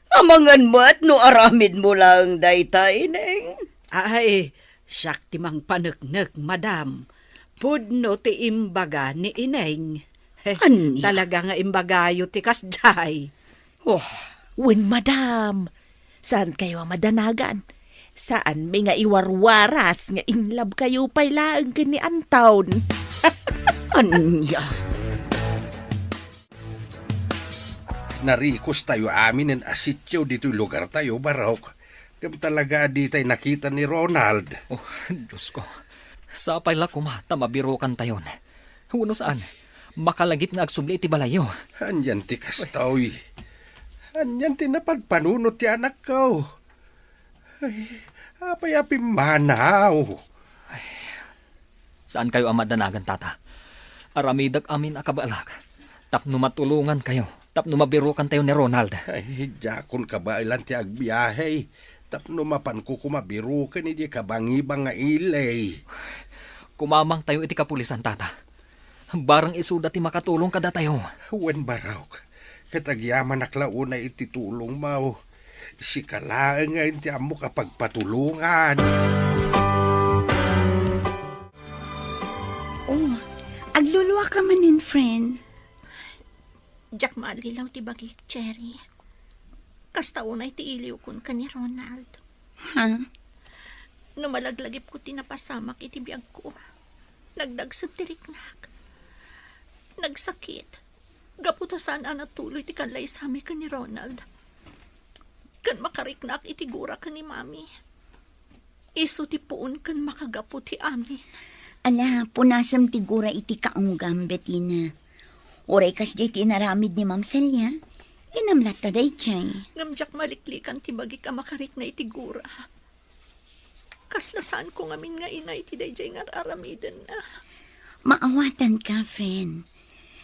Amangan met no aramidmo laeng dayta, Ineng? Ay, siak ti mangpaneknek, madam. Pudno ti imbaga ni Ineng. He, ania? Talaga nga imbagayo ti kasdiay. Oh. Wen, madam. Saankayo a madanagan. Saanmi nga iwarwaras nga in love kayo pay laeng ken ni Anton. Ania? Narikostayo aminen a sitio ditoy lugartayo, Barok. Ngem talaga a ditay nakita ni Ronald. Oh, Diosko. Sapay la koma ta mabirokantayon. Wenno saan, makalagip nga agsubli iti balayyo. Anian ti kastoy? Anian ti napadpanunot ti anakko? Ay, apay a pimmanaw? Ay, saankayo a madanagan, tata. Aramidek amin a kabaelak tapno matulongankayo, tapno mabirokantayo ni Ronald. Ay, diakon kabaelan ti agbiahe tapno mapanko koma biroken idiay kabangibang nga ili. Kumamangtayo iti kapulisan, tata. Barang isuda ti makatulong kadatayo. Wen, Barok, ket agyamanak la unay iti tulongmo. Sika laeng nga inti ammok a pagpatulongan. Oh, agluluaka manen, friend. Diak maallilaw ti bagik, Cherry. Kasta unay ti iliwkon ken ni Ronald. Ha? No malaglagipko ti napasamak iti biagko, nagdagsem ti riknak. Nagsakit. Gapu ta saan a natuloy ti kallaysami ken ni Ronald. Ken makariknak iti gura ken ni Mami. Isu ti puon ken makagapu ti amin. Ala, punasem ti gura iti kaunggam, Betina. Uray kasdiay ti inaramid ni Ma'am Celia, inam latta daydiay. Ngem diak maliklikan ti bagik a makarikna iti gura. Kasla saanko ngamin nga ina iti daydiay nga ar-aramidenna. Maawatanka, friend.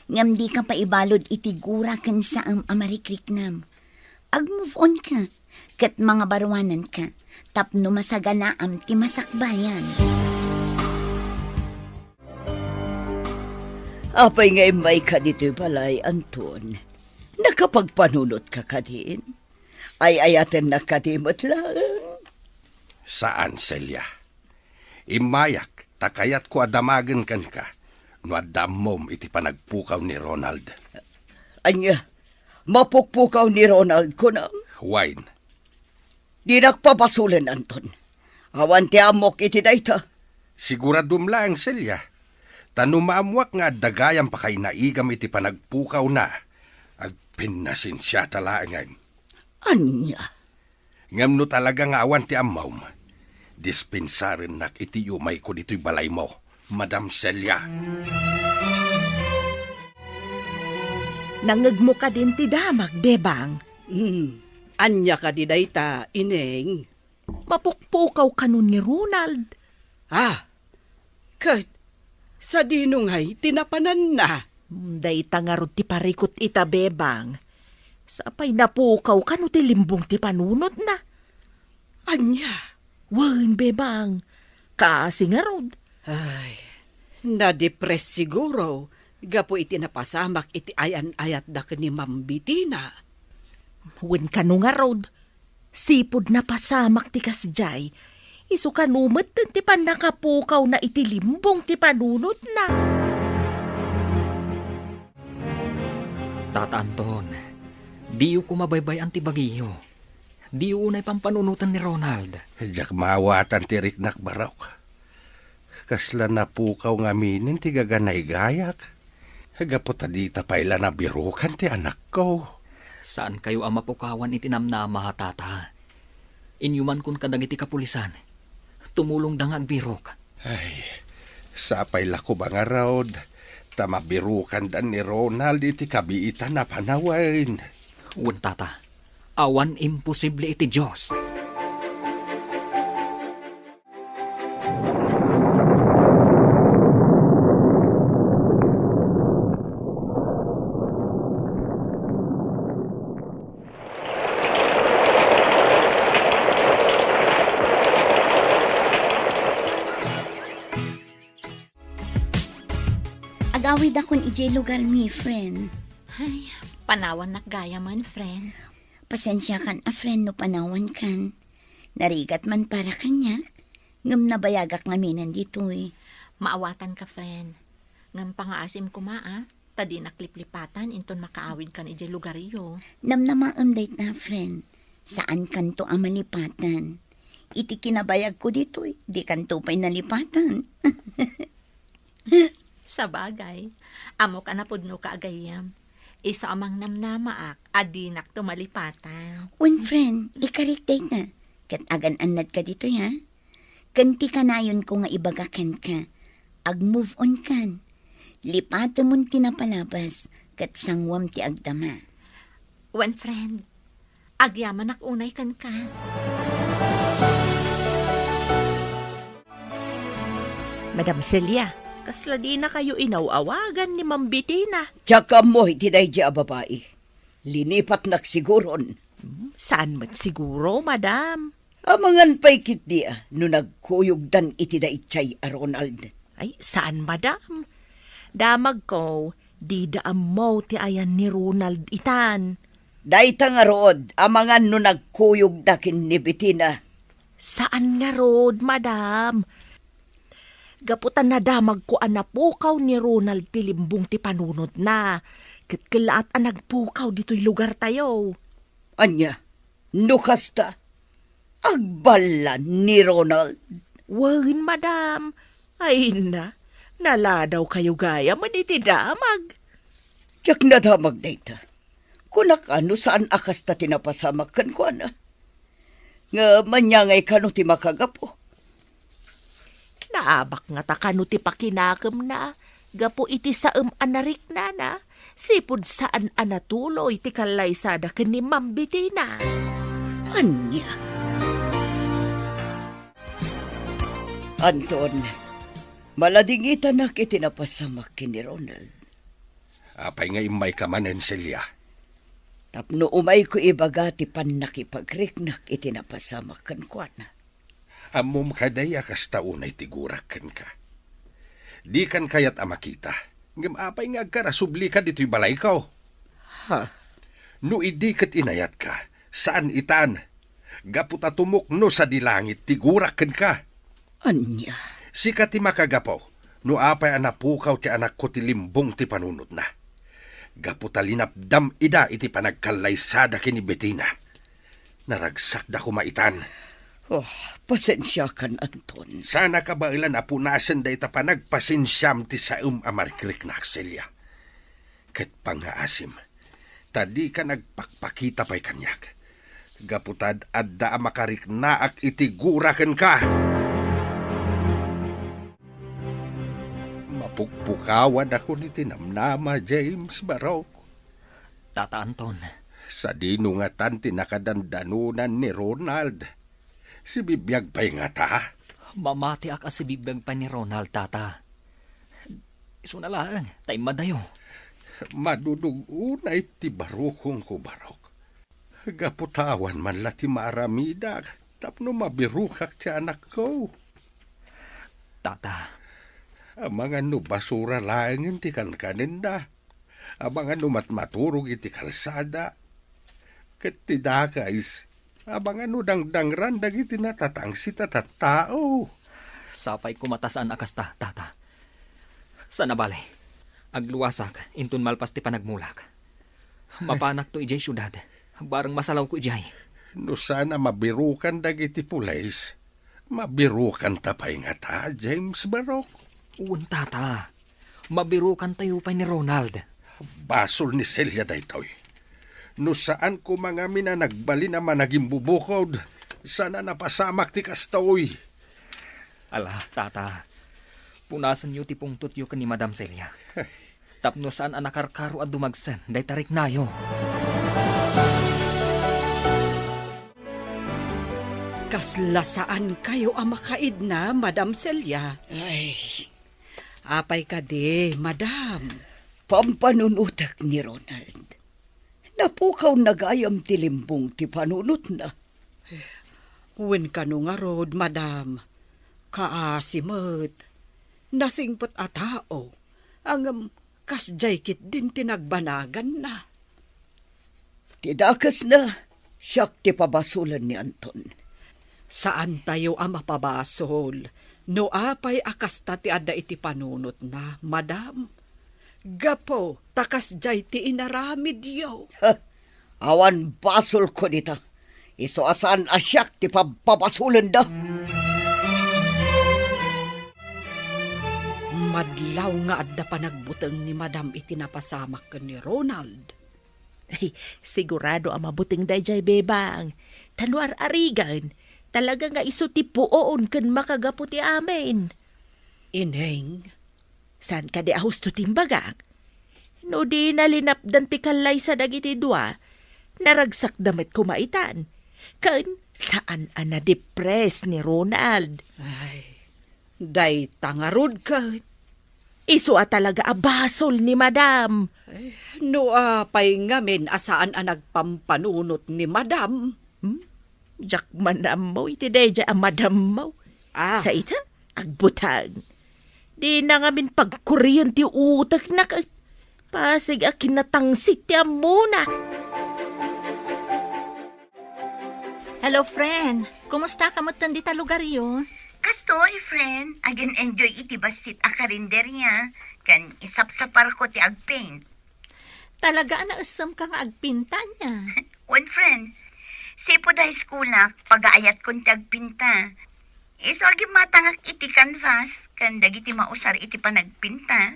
Ngem dika paibalud iti gura ken saem a marikriknam. Ag-move on ka, ket mangabaruananka, tapno masaganaam ti masakbayan. Apay nga immayka ditoy balay, Anton? Nakapagpanunotka kadin? Ay-ayatennak kadi met laeng? Saan, Celia. Immayak ta kayatko a damagen kenka no adda ammom iti panagpukaw ni Ronald. Ania? Mapukpukaw ni Ronald, kunam? Wen. Dinak pabasolen, Anton. Awan ti ammok iti dayta. Siguradom laeng, Celia. Ta no maammoak nga adda gayam pakainaigam iti panagpukawna, agpinnasensiata laengen. Ania? Ngem no talaga nga awan ti ammom, dispensarennak iti umayko ditoy balaymo, Madam Celia. Nangngegmo kadin ti damag, Bebang? Hmm. Ania kadi dayta, Ineng? Mapukpukaw kano ni Ronald. Ah, ket sadino ngay ti napananna? Hmm, dayta ngarud ti parikut ita, Bebang. Sapay napukaw kano ti limbong ti panunotna. Ania? Wen, Bebang. Kaasi ngarud. Ay, nadepres siguro gapu iti napasamak iti ayan-ayatda ken ni Ma'am Betina. Wen kano ngarud, sipud napasamak ti kasdiay, isu kano met ti pannakapukawna iti limbong ti panunotna. Tata Anton, diyo koma baybay-an ti bagiyo. Diyo unay pampanunotan ni Ronald. Diak maawatan ti riknak, Barok. Kasla napukaw ngaminen ti gaganaygayak. Gapu ta dita pay la nabirukan ti anakko. Saankayo a mapukawan iti namnama, Tata. Inyumankon kadagiti kapulisan. Tumulongda nga agbirok. Ay, sapay la koma ngarud, ta mabirukanda ni Ronald iti kabiitan a panawen. Wen, Tata, awan imposible iti Dios. Agawidakon idiay lugarmi, friend. Ay, panawannak gayamen, friend. Pasensiakan a, friend, no panawankan. Narigat man para kaniak, ngem nabayagak ngaminen ditoy. Maawatanka, friend. Ngem pangaasim koma, a, ta dinak liplipatan inton makaawidkan idiay lugaryo. Namnamaem dayta, friend. Saankanto a malipatan. Iti kinabayagko ditoy, dikanto pay nalipatan. Sabagay, ammok a napudnoka a gayyem. Isu a mangnamnamaak a dinakto malipatan. Wen, friend, ikarik dayta. Ket agan-annadka ditoy, ha? Ken ti kanayonko nga ibaga kenka, ag-move on kan. Lipatemon ti napalabas, ket sanguam ti agdama. Wen, friend, agyamanak unay kenka. Madam Celia, kasla dinakayo inaw-awagan ni Ma'am Betina? Diak ammo iti daydi a babai. Linipatnak siguron. Hmm, saan met siguro, madam? Amangan pay ketdi a no nagkuyogdan iti daydiay a Ronald. Ay, saan, madam? Damagko, dida ammo ti ayan ni Ronald itan. Dayta ngarud, amangan no nagkuyogda ken ni Betina. Saan ngarud, madam. Gapu ta nadamagko a napukaw ni Ronald ti limbong ti panunotna, ket kellaat a nagpukaw ditoy lugartayo. Ania? No kasta, agballan ni Ronald? Wen, madam. Ay na, naladawkayo gayam iti damag. Diak nadamag dayta. Kunak a no saan a kasta ti napasamak kenkuana. Ngem ania ngay kano ti makagapu? Naabak ngata kano ti pakinakemna gapu iti saem a nariknana, sipud saan a natuloy ti kallaysada ken ni Ma'am Betina. Ania? Anton, maladingitanak iti napasamak ken ni Ronald. Apay nga immayka manen, Celia? Tapno umayko ibaga ti pannakipagriknak iti napasamak kenkuana. Ammom kadi a kasta unay ti gurak kenka. Dikan kayat a makita, ngem apay nga agkarasublika ditoy balayko? Ha? No idi ket inayatka, saan itan, gapu ta tumukno sadi langit ti gurak kenka. Ania? Sika ti makagapu no apay a napukaw ti anakko ti limbong ti panunotna. Gapu ta linapdam ida iti panagkallaysada ken ni Betina. Naragsakda koma itan. Oh, pasensiakan, Anton. Saan a kabaelan a punasen dayta panagpasensiam ti saem a marikriknak, Celia. Ket pangngaasim, ta dika nagpakpakita pay kaniak. Gapu ta ad-adda a makariknaak iti gura kenka. Mapukpukawan a kun iti namnama, James Barok. Tata Anton. Sadino ngatan ti nakadandanonan ni Ronald? Sibibiag pay ngata? Mamatiak a sibibiag pay ni Ronald, Tata. Isuna laeng, ta immadayo. Madudog unay ti barukongko, Barok. Gapu ta awan man la ti maaramidak tapno mabirokak ti anakko. Tata. Amangan no basura laengen ti kankanenda. Amangan no matmaturog iti kalsada. Ket ti dakes, amangan no dangdangran dagiti natatangsit a tattao. Sapay koma ta saan a kasta, Tata. Sana bale, agluasak inton malpas ti panagmulak. Mapanakto idiay siudad, bareng masalawko idiay. No saan a mabirokan dagiti pulis, mabirokanta pay ngata, James Barok? Wen, Tata. Mabirokantayo pay ni Ronald. Basol ni Celia daytoy. No saan koma ngamin a nagbalin a managimbubukod, saan a napasamak ti kastoy. Ala, Tata. Punasenyo ti pungtotyo ken ni Madam Celia. Tapno saan a nakarkaro a dumagsen dayta riknayo. Kasla saankayo a makaidna, Madam Celia? Ay. Apay kadi, Madam? Pampanunotek ni Ronald. Napukawna gayam ti limbong ti panunotna. Wen kano ngarud, Madam, kaasi met. Nasingpet a tao, ngem kasdiay ketdin ti nagbanaganna. Ti dakesna, siak ti pabasolen ni Anton. Saantayo a mapabasol no apay a kasta ti adda iti panunotna, Madam. Gapu ta kasdiay ti inaramidyo. Ha! Awan basolko dita. Isu a saan a siak ti pabpabasolenda. Madlaw nga adda panagbuteng ni Madam iti napasamak ken ni Ronald. Ay, sigurado a mabuteng daydiay, Bebang. Ta no ar-arigan, talaga nga isu ti puon ken makagapu ti amin. Ineng, saan kadi a husto ti imbagak? No dina linapdan ti kallaysa dagiti dua, naragsakda met koma itan. Ken saan a nadepres ni Ronald. Ay, dayta ngarud ket. Isu a talaga a basol ni Madam. Ay, no apay ngamin a saan a nagpampanunot ni Madam? Hmm? Diak man ammo iti daydiay a madammo. Ah. Sa ita, agbutang. Dina ngamin pagkurien ti utekna ket pasig a kinatangsit ti ammona. Hello, friend. Kumusta ka metten dita lugaryo? Kastoy, friend. Agin-enjoy iti bassit a karinderya ken isapsaparko ti agpaint. Talaga a naessem ka nga agpinta ania? Wen, friend. Sipud high school-ak, pagaayatkon ti agpinta. Isu a gimmatangak iti canvas ken dagiti mausar iti panagpinta.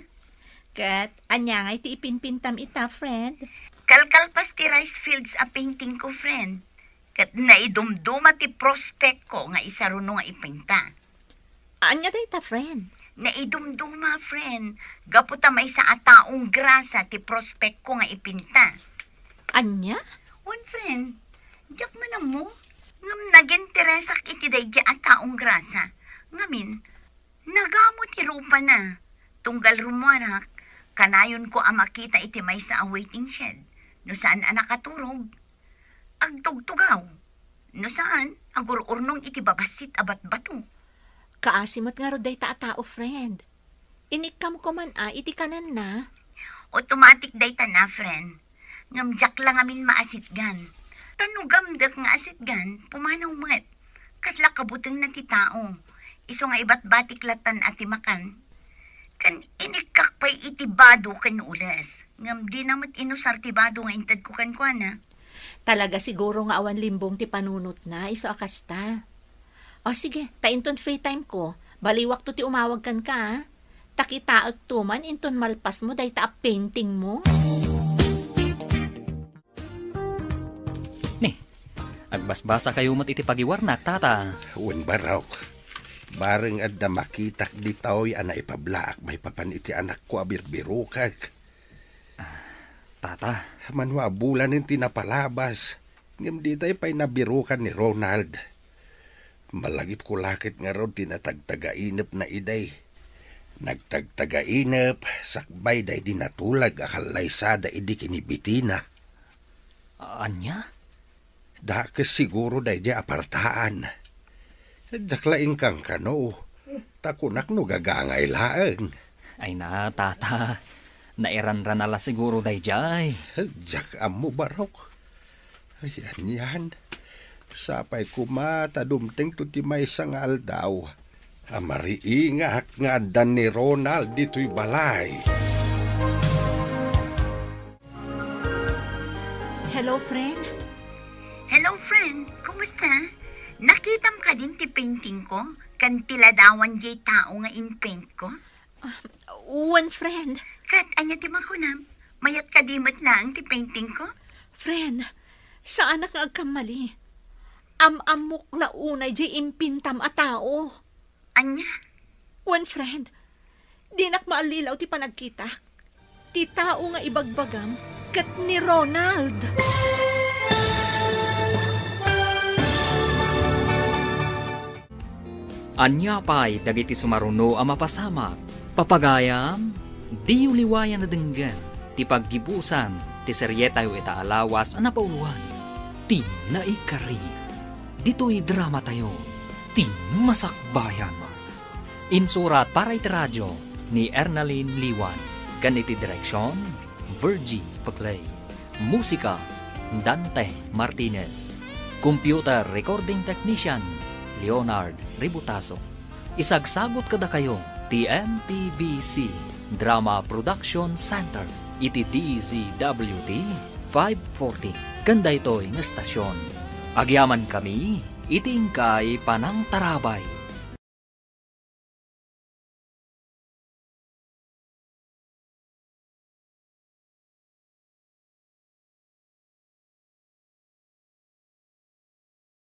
Ket ania nga iti ipinpintam ita, friend? Kalkalpas ti rice fields a painting ko, friend. Ket naidumduma ti prospect ko nga isaruno nga ipinta. Ania dayta, friend? Naidumduma, friend. Gapu ta maysa a taong grasa ti prospect ko nga ipinta. Ania? Wen, friend. Diak man ammo. Ngem naginteresak iti daydi a taong grasa. Ngamin, nagamo ti rupana. Tunggal rummuarak, kanayonko a makita iti maysa a waiting shed. No saan a nakaturog, agtugtugaw. No saan, agur-urnong iti babassit a batbato. Kaasi met ngarud dayta a tao, friend. Inikkamko man a iti kanenna. Automatic dayta na, friend. Ngem diak la ngamin maasitgan. Ta no gamdek nga asitgan, pumanaw met. Kasla kabutengna ti tao. Isu nga ibatbatik latan a ti makan. Ken inikkak pay iti bado ken ules. Ngem dina met inusar ti bado nga intedko kenkuana. Talaga siguro nga awan limbong ti panunotna, isu a kasta. O sige, ta inton free time ko, baliwakto ti umawag kenka, a. Ta kitaekto man inton malpasmo dayta a painting mo. Ni, agbasbasakayo met iti pagiwarnak, Tata. Wen, Barok. Bareng adda makitak ditoy a naipablaak maipapan iti anakko a birbirokek. Tata. Mano a bulanen ti napalabas, ngem ditay pay nabirokan ni Ronald. Malagipko la ket ngarud ti natagtagainepna idi. Nagtagtagainep sakbay daydi natulag a kallaysada idi kinibitina. Ania? Dakes siguro daydi a apartaan. Diak la inkankano, ta kunak no gagangay laeng. Ay na, Tata. Nairanrana la siguro daydiay. Diak ammo, Barok. Ay, anian. Sapay koma ta dumtengto ti maysa nga aldaw a mariingak nga adda ni Ronald ditoy balay. Hello, friend. Hello, friend. Kumusta? Nakitam kadin ti painting ko? Ken ti ladawan diay tao nga inpaint ko? Ah, wen, friend. Ket ania ti makunam? Mayat kadi met laeng ti painting ko? Friend, saanak nga agkammali. Am-ammok la unay diay impintam a tao. Ania? Wen, friend, dinak maallilaw ti panagkitak. Ti tao nga ibagbagam ket ni Ronald. Ania pay dagiti sumaruno a mapasamak? Papagayam, diyo liwayan a denggen ti paggibusan ti serietayo ita a lawas a napauluan, Ti Naikari. Ditoy dramatayo, Ti Masakbayan. Insurat para iti radio ni Ernalyn Liwan, ken iti direksion, Virgie Paclay. Musika, Dante Martinez. Computer recording technician, Leonard Ributaso. Isagsagut kadakayo ti M P B C Drama Production Center iti D Z W T five forty ken daytoy nga estasion. Agyamankami iti inkay panangtarabay.